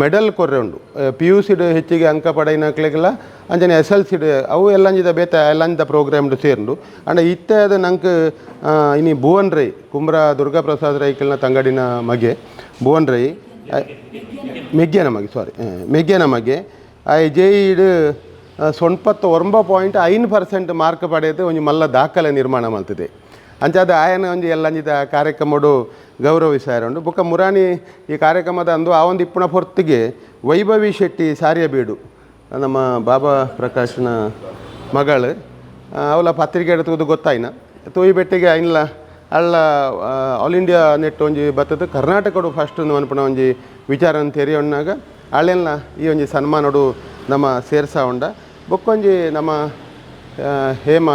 ಮೆಡಲ್ ಕೊರ್ರೆ ಉಂಡು ಪಿ ಯು ಸಿಡ್ ಹೆಚ್ಚಿಗೆ ಅಂಕ ಪಡೆಯಿನಕ್ಲೆಗೆಲ್ಲ ಅಂಚನೆ ಎಸ್ ಎಲ್ ಸಿಡ್ ಅವು ಎಲ್ಲಂಜಿದ ಬೇತೆ ಎಲ್ಲಂಜಿದ ಪ್ರೋಗ್ರಾಮ್ಡ್ ಸೇರ್ಂಡು. ಅಂಡ ಇತ್ತೆ ಅದು ನಂಗೆ ಇನಿ ಭುವನ್ ರೈ ಕುಮ್ರ ದುರ್ಗಾಪ್ರಸಾದ್ ರೈಕಲ್ನ ತಂಗಡಿನ ಮಗೆ ಭುವನ್ ರೈ ಮೆಗ್ಗೆನ ಮಗೆ ಸಾರಿ ಮೆಗ್ಗೆನ ಮಗೆ ಆಯ್ ಜೆ ಇಡ್ 89.5% ಮಾರ್ಕ್ ಪಡೆದು ಒಂಜಿ ಮಲ್ಲ ದಾಖಲೆ ನಿರ್ಮಾಣ ಮಲ್ತದೆ. ಅಂಚಾದ ಆಯನ ಒಂಜಿ ಎಲ್ಲಂಜಿದ ಕಾರ್ಯಕ್ರಮಡು ಗೌರವಿಸಾರುಂಡು. ಬೊಕ್ಕ ಮುರಾಣಿ ಈ ಕಾರ್ಯಕ್ರಮದ ಅಂದು ಆ ಒಂದು ಇಪ್ಪುನ ಹೊತ್ತಿಗೆ ವೈಭವಿ ಶೆಟ್ಟಿ ಸಾರಿಯ ಬೀಡು ನಮ್ಮ ಬಾಬಾ ಪ್ರಕಾಶ್ನ ಮಗಳು ಅವಳ ಪತ್ರಿಕೆ ಎಡ್ತುವುದು ಗೊತ್ತಾಯ್ನ ತೂಯಿ ಬೆಟ್ಟಿಗೆ ಐನ್ಲ ಅಲ್ಲ all India net ಒಂಜಿ ಬತ್ತದ ಕರ್ನಾಟಕಡು ಫಸ್ಟ್ ಮನ್ಪುನ ಒಂಜಿ ವಿಚಾರ ತೆರಿಯೊಣ್ಣಾಗ ಅಳೆಲ್ಲ ಈ ಒಂಜಿ ಸನ್ಮಾನಡು ನಮ್ಮ ಸೇರ್ಸಾ ಉಂಡ. ಬೊಕ್ಕೊಂಜಿ ನಮ್ಮ ಹೇಮ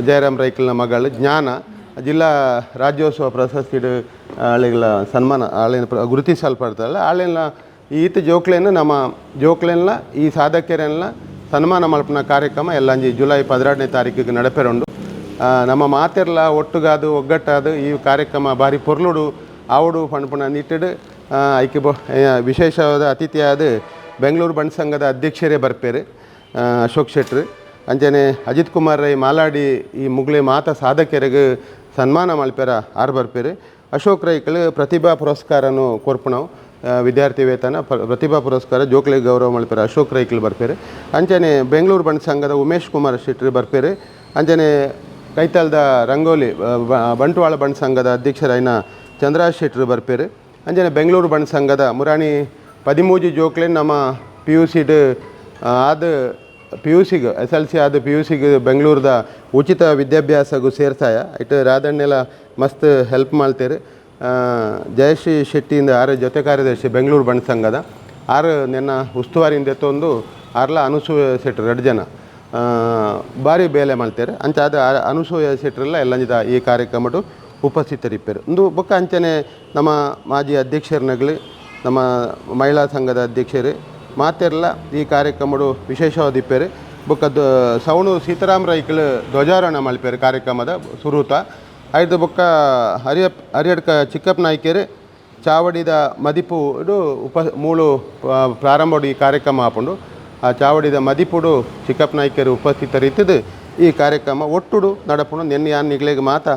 ಜಯರಾಮ್ ರೈಕಲ್ನ ಮಗಳು ಜ್ಞಾನ ಜಿಲ್ಲಾ ರಾಜ್ಯೋತ್ಸವ ಪ್ರಶಸ್ತಿಡು ಆಳೆಗಳ ಸನ್ಮಾನ ಆಳಿನ ಗುರುತಿಸಲ್ಪಡ್ತಾರಲ್ಲ ಆಳೆಲ್ಲ ಈತ ಜೋಕ್ಲೇನು ನಮ್ಮ ಜೋಕ್ಲೆಲ್ಲ ಈ ಸಾಧಕರೆಲ್ಲ ಸನ್ಮಾನ ಮಲ್ಪುನ ಕಾರ್ಯಕ್ರಮ ಎಲ್ಲಂಜಿ ಜುಲೈ 12ನೇ ತಾರೀಕಿಗೆ ನಡಪೆರುಂಡು. ನಮ್ಮ ಮಾತೆರ್ಲ ಒಟ್ಟುಗಾದು ಒಗ್ಗಟ್ಟಾದು ಈ ಕಾರ್ಯಕ್ರಮ ಭಾರಿ ಪೊರ್ಲುಡು ಆವಡು ಪಣಪುಣ ನಿಟ್ಟಿಡು ಐಕೆ ವಿಶೇಷವಾದ ಅತಿಥಿಯಾದ ಬೆಂಗಳೂರು ಬಂಟ್ ಸಂಘದ ಅಧ್ಯಕ್ಷರೇ ಬರ್ಪೇರು ಅಶೋಕ್ ಶೆಟ್ರು, ಅಂಚನೆ ಅಜಿತ್ ಕುಮಾರ್ ರೈ ಮಾಲಾಡಿ ಈ ಮುಗ್ಲೆ ಮಾತ ಸಾಧಕರಿಗೆ ಸನ್ಮಾನ ಮಲ್ಪೆರ ಆರ್ ಬರ್ಪೇರು. ಅಶೋಕ್ ರೈಕಲ್ ಪ್ರತಿಭಾ ಪುರಸ್ಕಾರನು ಕೊರ್ಪುಣವು ವಿದ್ಯಾರ್ಥಿ ವೇತನ ಪ್ರತಿಭಾ ಪುರಸ್ಕಾರ ಜೋಕ್ಲೆ ಗೌರವ ಮಲ್ಪೆರ ಅಶೋಕ್ ರೈಕಲ್ ಬರ್ಪೇರು. ಅಂಚನೆ ಬೆಂಗಳೂರು ಬಂಟ್ ಸಂಘದ ಉಮೇಶ್ ಕುಮಾರ್ ಶೆಟ್ರು ಬರ್ಪೇರು. ಅಂಚನೆ ಕೈತಲ್ದ ರಂಗೋಲಿ ಬಂಟ್ವಾಳ ಬಂಟ್ ಸಂಘದ ಅಧ್ಯಕ್ಷರಾಯಿನ ಚಂದ್ರರಾಜ್ ಶೆಟ್ರು ಬರ್ಪೇರು. ಅಂಚನೆ ಬೆಂಗಳೂರು ಬಂಟ್ ಸಂಘದ ಮುರಾಣಿ 13 ಜೋಕ್ಲೆ ನಮ್ಮ ಪಿ ಯು ಸಿಡ್ ಆದ ಪಿ ಯು ಸಿಗೆ S L C ಆದ ಪಿ ಯು ಸಿಗೆ ಬೆಂಗಳೂರದ ಉಚಿತ ವಿದ್ಯಾಭ್ಯಾಸಗೂ ಸೇರ್ಸಾಯ ಇಟ್ಟು ರಾಧಣ್ಣೆಲ್ಲ ಮಸ್ತ್ ಹೆಲ್ಪ್ ಮಾಡ್ತೇರು. ಜಯಶ್ರೀ ಶೆಟ್ಟಿಯಿಂದ ಆರು ಜೊತೆ ಕಾರ್ಯದರ್ಶಿ ಬೆಂಗಳೂರು ಬಂಟ್ ಸಂಘದ ಆರು ನಿನ್ನ ಉಸ್ತುವಾರಿಯಿಂದ ಎತ್ತೊಂದು ಆರ್ಲ ಅನುಸೂಯ ಶೆಟ್ರು ಎರಡು ಜನ ಭಾರಿ ಬೇಲೆ ಮಾಡ್ತಾರೆ. ಅಂಚ ಅದು ಅನುಸೂಯ ಶೆಟ್ರೆಲ್ಲ ಎಲ್ಲಂಜಿದ ಈ ಕಾರ್ಯಕ್ರಮಡು ಉಪಸ್ಥಿತರಿಪ್ಪೇರು. ಒಂದು ಬೊಕ್ಕ ಅಂಚನೆ ನಮ್ಮ ಮಾಜಿ ಅಧ್ಯಕ್ಷರನಗಲಿ ನಮ್ಮ ಮಹಿಳಾ ಸಂಘದ ಅಧ್ಯಕ್ಷರು ಮಾತೆರ್ಲ ಈ ಕಾರ್ಯಕ್ರಮಡು ವಿಶೇಷವಾದ ಇಪ್ಪೇರು. ಬೊಕ್ಕ ಸವಣು ಸೀತಾರಾಮ್ ರೈಕಲ್ ಧ್ವಜಾರೋಹಣ ಮಲ್ಪೇರು ಕಾರ್ಯಕ್ರಮದ ಸುರೂತ. ಐದು ಬೊಕ್ಕ ಹರಿಯಡ್ಕ ಚಿಕ್ಕಪ್ಪ ನಾಯ್ಕೆರ್ ಚಾವಡಿದ ಮದಿಪುಡು ಉಪ ಮೂಳು ಪ್ರಾರಂಭಡು ಈ ಕಾರ್ಯಕ್ರಮ ಆಪುಂಡು. ಆ ಚಾವಡಿದ ಮದಿಪುಡು ಚಿಕ್ಕಪ್ಪ ನಾಯ್ಕರು ಉಪಸ್ಥಿತರಿತ್ತದು ಈ ಕಾರ್ಯಕ್ರಮ ಒಟ್ಟುಡು ನಡಪುಂಡು. ನೆನ್ನೆ ಯಾನ್ ನಿಗ್ಲೆಗ್ ಮಾತ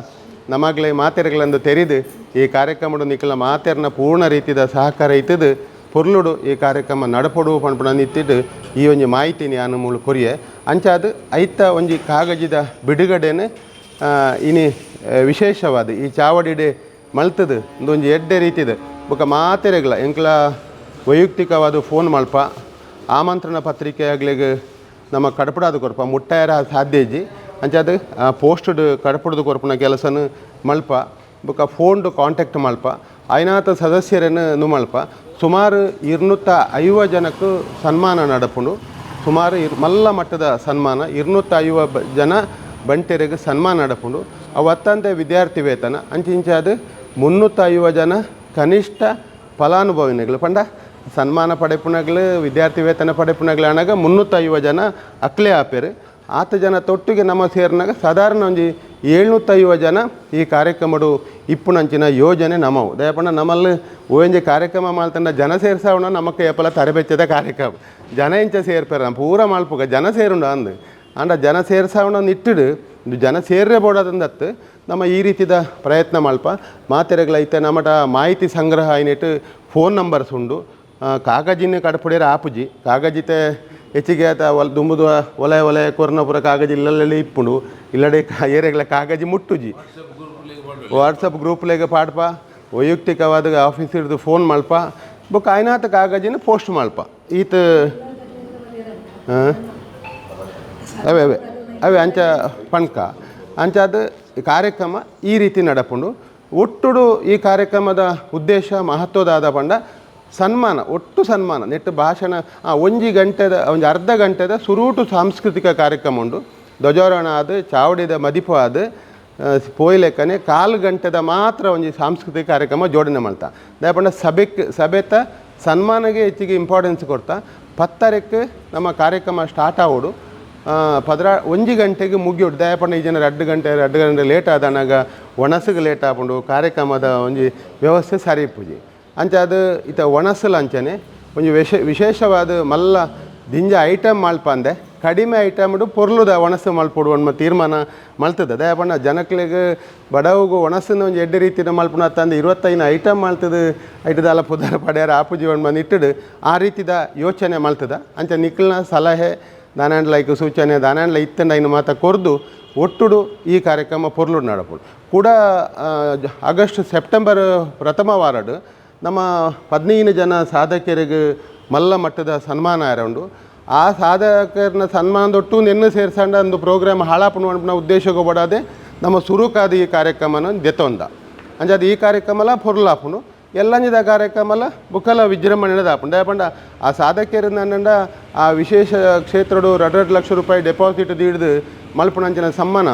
ನಮಗ್ಲೆ ಮಾತೆರ್ಗಳಂದು ತೆರಿದು ಈ ಕಾರ್ಯಕ್ರಮಡು ನಿಕ್ಲ ಮಾತೆರ್ನ ಪೂರ್ಣ ರೀತಿದ ಸಹಕಾರ ಇತ್ತದು ಪೊರ್ಲುಡು ಈ ಕಾರ್ಯಕ್ರಮ ನಡಪೊಡು ಪನ್ಪುನ ನಿತ್ತಿಡು ಈ ಒಂಜಿ ಮಾಹಿತಿ ಯಾನು ಮೂಲು ಕೊರಿಯೆ. ಅಂಚಾದ್ ಐತ ಒಂಜಿ ಕಾಗಜಿದ ಬಿಡುಗಡೆನೆ ಇನಿ ವಿಶೇಷವಾದ ಈ ಚಾವಡಿಡೆ ಮಲ್ತದು ಒಂಜಿ ಎಡ್ಡೆ ರೀತಿದ ಬೊಕ ಮಾತೆರೆಗ್ಲ ಎಂಕ್ಲ ವೈಯಕ್ತಿಕವಾದ ಫೋನ್ ಮಲ್ಪ ಆಮಂತ್ರಣ ಪತ್ರಿಕೆ ಆಗ್ಲಿಗ್ ನಮ್ಮ ಕಡಪಡಾದ ಕೊರ್ಪ ಮುಟ್ಟಾಯರ ಸಾಧ್ಯ ಇಜ್ಜಿ. ಅಂಚಾದ್ ಪೋಸ್ಟಡ್ ಕಡಪುಡ್ದು ಕೊರ್ಪುನ ಕೆಲಸನ ಮಲ್ಪ ಬೊಕ ಫೋನ್ಡ್ ಕಾಂಟ್ಯಾಕ್ಟ್ ಮಲ್ಪ ಐನಾತ ಸದಸ್ಯರನ್ನು ನು ಮಲ್ಪ. ಸುಮಾರು 250 ಜನಕ್ಕೆ ಸನ್ಮಾನ ನಡಪುಂಡು. ಸುಮಾರು ಮಲ್ಲ ಮಟ್ಟದ ಸನ್ಮಾನ 250 ಜನ ಬಂಟೆರೆಗ್ ಸನ್ಮಾನ ನಡಪುಂಡು. ಅವು ಅತ್ತಂತೆ ವಿದ್ಯಾರ್ಥಿ ವೇತನ ಅಂಚಿಂಚಾದ 350 ಜನ ಕನಿಷ್ಠ ಫಲಾನುಭವಿಗಳು ಪಂಡ ಸನ್ಮಾನ ಪಡೆಪುನಗ್ಲು ವಿದ್ಯಾರ್ಥಿ ವೇತನ ಪಡೆಪುನಗ್ಲು ಅನಗ 350 ಜನ ಅಕ್ಲೆ ಆಪೇರು. ಆತ ಜನ ತೊಟ್ಟಿಗೆ ನಮ್ಮ ಸೇರಿನಾಗ ಸಾಧಾರಣ ಒಂಜಿ 750 ಜನ ಈ ಕಾರ್ಯಕ್ರಮಡು ಇಪ್ಪುನಂಚಿನ ಯೋಜನೆ ನಮವು. ದಯಪಂಡ ನಮ್ಮಲ್ಲಿ ಒಂಜಿ ಕಾರ್ಯಕ್ರಮ ಮಾಡ್ತಂಡ ಜನ ಸೇರ್ಸಾವಣ ನಮಕ್ ಏಪಲ ತರಬೆಚ್ಚದ ಕಾರ್ಯಕ್ರಮ ಜನ ಇಂಚ ಸೇರ್ಪೇರ ನಮ್ಮ ಪೂರ ಮಲ್ಪುಗ ಜನ ಸೇರುಂಡ ಅಂದು ಅಂಡ ಜನ ಸೇರ್ಸಾವಣ ನಿಟ್ಟಿಡು ಜನ ಸೇರ್ರೆ ಬೋಡದಂದತ್ತು ನಮ್ಮ ಈ ರೀತಿದ ಪ್ರಯತ್ನ ಮಲ್ಪ ಮಾತೆರೆಗಳೈತೆ. ನಮ್ಮಟ ಮಾಹಿತಿ ಸಂಗ್ರಹ ಐನೆಟ್ ಫೋನ್ ನಂಬರ್ಸ್ ಉಂಡು. ಕಾಗಜಿನ ಕಡಪುಡಿಯರ ಆಪುಜಿ ಕಾಗಜಿತೆ ಹೆಚ್ಚಿಗೆ ಆತ ಒಲ್ ದುಂಬುದು ಒಲೆ ಒಲೆ ಕೊರ್ನ ಪೂರ ಕಾಗಜಿ ಇಲ್ಲಲ್ಲಿ ಇಪ್ಪುಂಡು ಇಲ್ಲಡೆ ಏರೆಗಳ ಕಾಗಜಿ ಮುಟ್ಟುಜಿ. ವಾಟ್ಸಪ್ ಗ್ರೂಪ್ಲೆಗ್ ಪಾಡ್ಪ ವೈಯಕ್ತಿಕವಾದ ಆಫೀಸ್ ಹಿಡ್ದು ಫೋನ್ ಮಲ್ಪ ಬೊಕ್ಕ ಆಯ್ನಾತ ಕಾಗಜಿನ ಪೋಸ್ಟ್ ಮಲ್ಪ ಈತ. ಹಾಂ, ಅವೇ ಅವೇ ಅವೇ ಅಂಚ ಪಣ್ಕ ಅಂಚಾದ ಕಾರ್ಯಕ್ರಮ ಈ ರೀತಿ ನಡಪುಂಡು. ಒಟ್ಟುಡು ಈ ಕಾರ್ಯಕ್ರಮದ ಉದ್ದೇಶ ಮಹತ್ವದಾದ ಪಂಡ ಸನ್ಮಾನ, ಒಟ್ಟು ಸನ್ಮಾನ ನೆಟ್ಟು ಭಾಷಣ ಒಂಜಿ ಗಂಟೆದ ಒಂಜಿ ಅರ್ಧ ಗಂಟೆದ ಸುರೂಟು ಸಾಂಸ್ಕೃತಿಕ ಕಾರ್ಯಕ್ರಮ ಉಂಡು. ಧ್ವಜಾರೋಹಣ ಆದ ಚಾವಡಿದ ಮದಿಪು ಆದ ಪೋಯ್ಲೆಕ್ಕನೆ ಕಾಲು ಗಂಟೆದ ಮಾತ್ರ ಒಂಜಿ ಸಾಂಸ್ಕೃತಿಕ ಕಾರ್ಯಕ್ರಮ ಜೋಡಣೆ ಮಾಡ್ತಾ. ದಾಯೆ ಸಭೆಕ್ ಸಭೆತ ಸನ್ಮಾನಗೆ ಹೆಚ್ಚಿಗೆ ಇಂಪಾರ್ಟೆನ್ಸ್ ಕೊಡ್ತಾ. 10:30ಕ್ಕೆ ನಮ್ಮ ಕಾರ್ಯಕ್ರಮ ಸ್ಟಾರ್ಟ್ ಆವೋಡು, 1 ಗಂಟೆಗೆ ಮುಗಿಯೋಡು. ದಯಪಂಡ ಈ ಜನ 2 ಗಂಟೆ ಲೇಟ್ ಆದನಾಗ ಒಣಸಿಗೆ ಲೇಟ್ ಆಪುಂಡು, ಕಾರ್ಯಕ್ರಮದ ಒಂಜಿ ವ್ಯವಸ್ಥೆ ಸರಿ ಇಪ್ಪುಜಿ. ಅಂಚ ಅದು ಇತ್ತ ಒಣಸಲ ಅಂಚನೆ ಒಂಜಿ ವಿಶೇಷವಾದ ಮಲ್ಲ ದಿಂಜ ಐಟಮ್ ಮಲ್ಪಂದೆ ಕಡಿಮೆ ಐಟಮ್ಡು ಪೊರ್ಲುದ ಒಣಸು ಮಲ್ಪೊಡು ಅನ್ಮ ತೀರ್ಮಾನ ಮಲ್ತದ. ದಯಪಂಡ ಜನಕ್ಲೆಗ್ ಬಡವಗು ಒಣಸನ್ನ ಒಂಜಿ ಎಡ್ಡೆ ರೀತಿದ ಮಲ್ಪುನ ತಂದು 25 ಐಟಮ್ ಮಲ್ತದ ಐಟದಾಲ ಪುದರ್ ಪಡ್ಯಾರ ಆಪುಜಿ ಒಂದ್ ಇಟ್ಟಡು ಆ ರೀತಿದ ಯೋಚನೆ ಮಲ್ತದ. ಅಂಚ ನಿಕ್ಲ್ನ ಸಲಹೆ ದಾನಾಂಡ್ಲ ಐಕ್ ಸೂಚನೆ ದಾನಾಂಡ್ಲ ಇತ್ತಂಡ ಐನು ಮಾತ ಕೊರ್ದು ಒಟ್ಟುಡು ಈ ಕಾರ್ಯಕ್ರಮ ಪೊರ್ಲುಡು ನಡಪುಡು. ಕೂಡ ಆಗಸ್ಟ್ ಸೆಪ್ಟೆಂಬರ್ ಪ್ರಥಮ ವಾರಡು ನಮ್ಮ 15 ಜನ ಸಾಧಕರಿಗೆ ಮಲ್ಲ ಮಟ್ಟದ ಸನ್ಮಾನ ಉಂಡು. ಆ ಸಾಧಕರನ್ನ ಸನ್ಮಾನದೊಟ್ಟು ನೆನ್ನು ಸೇರ್ಸಂಡ ಒಂದು ಪ್ರೋಗ್ರಾಮ್ ಹಾಳಾಪುಣ ಉದ್ದೇಶಕ್ಕೆ ಬಡಾದೆ. ನಮ್ಮ ಸುರುಕಾದ ಈ ಕಾರ್ಯಕ್ರಮನ ದೆತ್ತೊಂದ ಅಂಚಾದ ಈ ಕಾರ್ಯಕ್ರಮಲ ಪೊರ್ಲಾಪುಂಡು ಎಲ್ಲಂಜಿದ ಕಾರ್ಯಕ್ರಮಲ ಬುಕ್ಕಲ ವಿಜೃಂಭಣೆ ದಾಪುಂಡು. ದಾಯೆ ಆ ಸಾಧಕರು ಆ ವಿಶೇಷ ಕ್ಷೇತ್ರಡು 2 ಲಕ್ಷ ರೂಪಾಯಿ ಡೆಪಾಸಿಟ್ ದೀಡ್ದು ಮಲ್ಪುನಂಚಿನ ಸಮ್ಮಾನ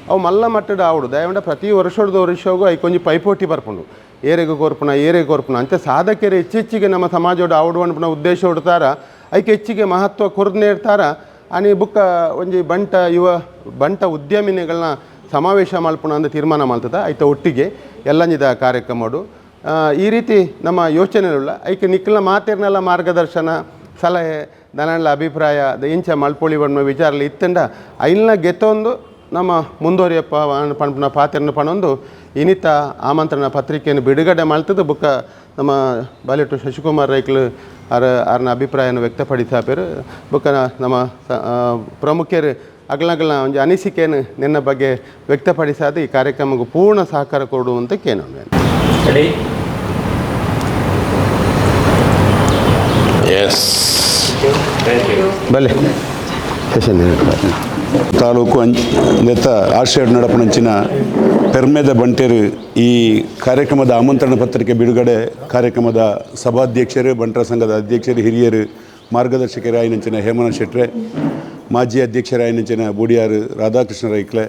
ಅವು ಮಲ್ಲ ಮಟ್ಟದ ಆವಡು. ದಯವಂಡ ಪ್ರತಿ ವರ್ಷದ ವರ್ಷಗೂ ಐಕೊಂಜಿ ಪೈಪೋಟಿ ಬರ್ಪುಂಡು, ಏರೆಗ್ ಕೊರ್ಪುನ ಏರೆಗ್ ಕೊರ್ಪುನ ಅಂಚ ಸಾಧಕರು ಹೆಚ್ಚೆಚ್ಚಿಗೆ ನಮ್ಮ ಸಮಾಜೋಡು ಆವಡು ಅನ್ಪುನ ಉದ್ದೇಶ ಉಡ್ತಾರ, ಐಕೆ ಹೆಚ್ಚಿಗೆ ಮಹತ್ವ ಕೊರ್ದು ಆನಿ ಬುಕ್ಕ ಒಂಜಿ ಬಂಟ ಯುವ ಬಂಟ ಉದ್ಯಮಿನಿಗಳನ್ನ ಸಮಾವೇಶ ಮಲ್ಪುನ ಅಂದ್ ತೀರ್ಮಾನ ಮಲ್ತದ. ಐತ ಒಟ್ಟಿಗೆ ಎಲ್ಲಂಜಿದ ಕಾರ್ಯಕ್ರಮಡು ಈ ರೀತಿ ನಮ್ಮ ಯೋಚನೆಯುಳ್ಳ ಐಕೆ ನಿಕ್ಕಲ್ನ ಮಾತೇರ್ನೆಲ್ಲ ಮಾರ್ಗದರ್ಶನ ಸಲಹೆ ದನಗಳ ಅಭಿಪ್ರಾಯ ಇಂಚ ಮಲ್ಪೊಳಿ ಬಣ್ಣ ವಿಚಾರಲಿ ಇತ್ತಂಡ ಐಲ್ನ ಗೆತ್ತೊಂದು ನಮ್ಮ ಮುಂದುವರಿಯಪ್ಪ ಪನ್ಪುನ ಪಾತೆರ್ನ ಪಣೊಂದು ಇನಿತ ಆಮಂತ್ರಣ ಪತ್ರಿಕೆಯನ್ನು ಬಿಡುಗಡೆ ಮಲ್ತದ. ಬುಕ್ಕ ನಮ್ಮ ಬಾಲಿಟ್ಟು ಶಶಿಕುಮಾರ್ ರೈಕ್ಲು ಅರ ಅರ್ನ ಅಭಿಪ್ರಾಯನ ವ್ಯಕ್ತಪಡಿಸಾಪೇರು. ಬುಕ್ಕ ನಮ್ಮ ಪ್ರಮುಖರು ಅಗಲಗಲ ಒಂಜಿ ಅನಿಸಿಕೆಯನ್ನು ನಿನ್ನ ಬಗ್ಗೆ ವ್ಯಕ್ತಪಡಿಸಾದ ಈ ಕಾರ್ಯಕ್ರಮಕ್ಕೆ ಪೂರ್ಣ ಸಹಕಾರ ಕೊಡುವಂತ ಕೇನು. ಬಲೆ ತಾಲೂಕು ಅಂಚ ಆಶ್ರಯ ನಡಪನಂಚಿನ ಪೆರ್ಮೆದ ಬಂಟೇರು ಈ ಕಾರ್ಯಕ್ರಮದ ಆಮಂತ್ರಣ ಪತ್ರಿಕೆ ಬಿಡುಗಡೆ ಕಾರ್ಯಕ್ರಮದ ಸಭಾಧ್ಯಕ್ಷರು, ಬಂಟರ ಸಂಘದ ಅಧ್ಯಕ್ಷರು, ಹಿರಿಯರು, ಮಾರ್ಗದರ್ಶಕರಾಯಿನಂಚಿನ ಹೇಮನ ಶೆಟ್ರೆ, ಮಾಜಿ ಅಧ್ಯಕ್ಷರಾಯಿನಂಚಿನ ಬೂಡಿಯಾರು ರಾಧಾಕೃಷ್ಣ ರೈಕ್ಲೆ,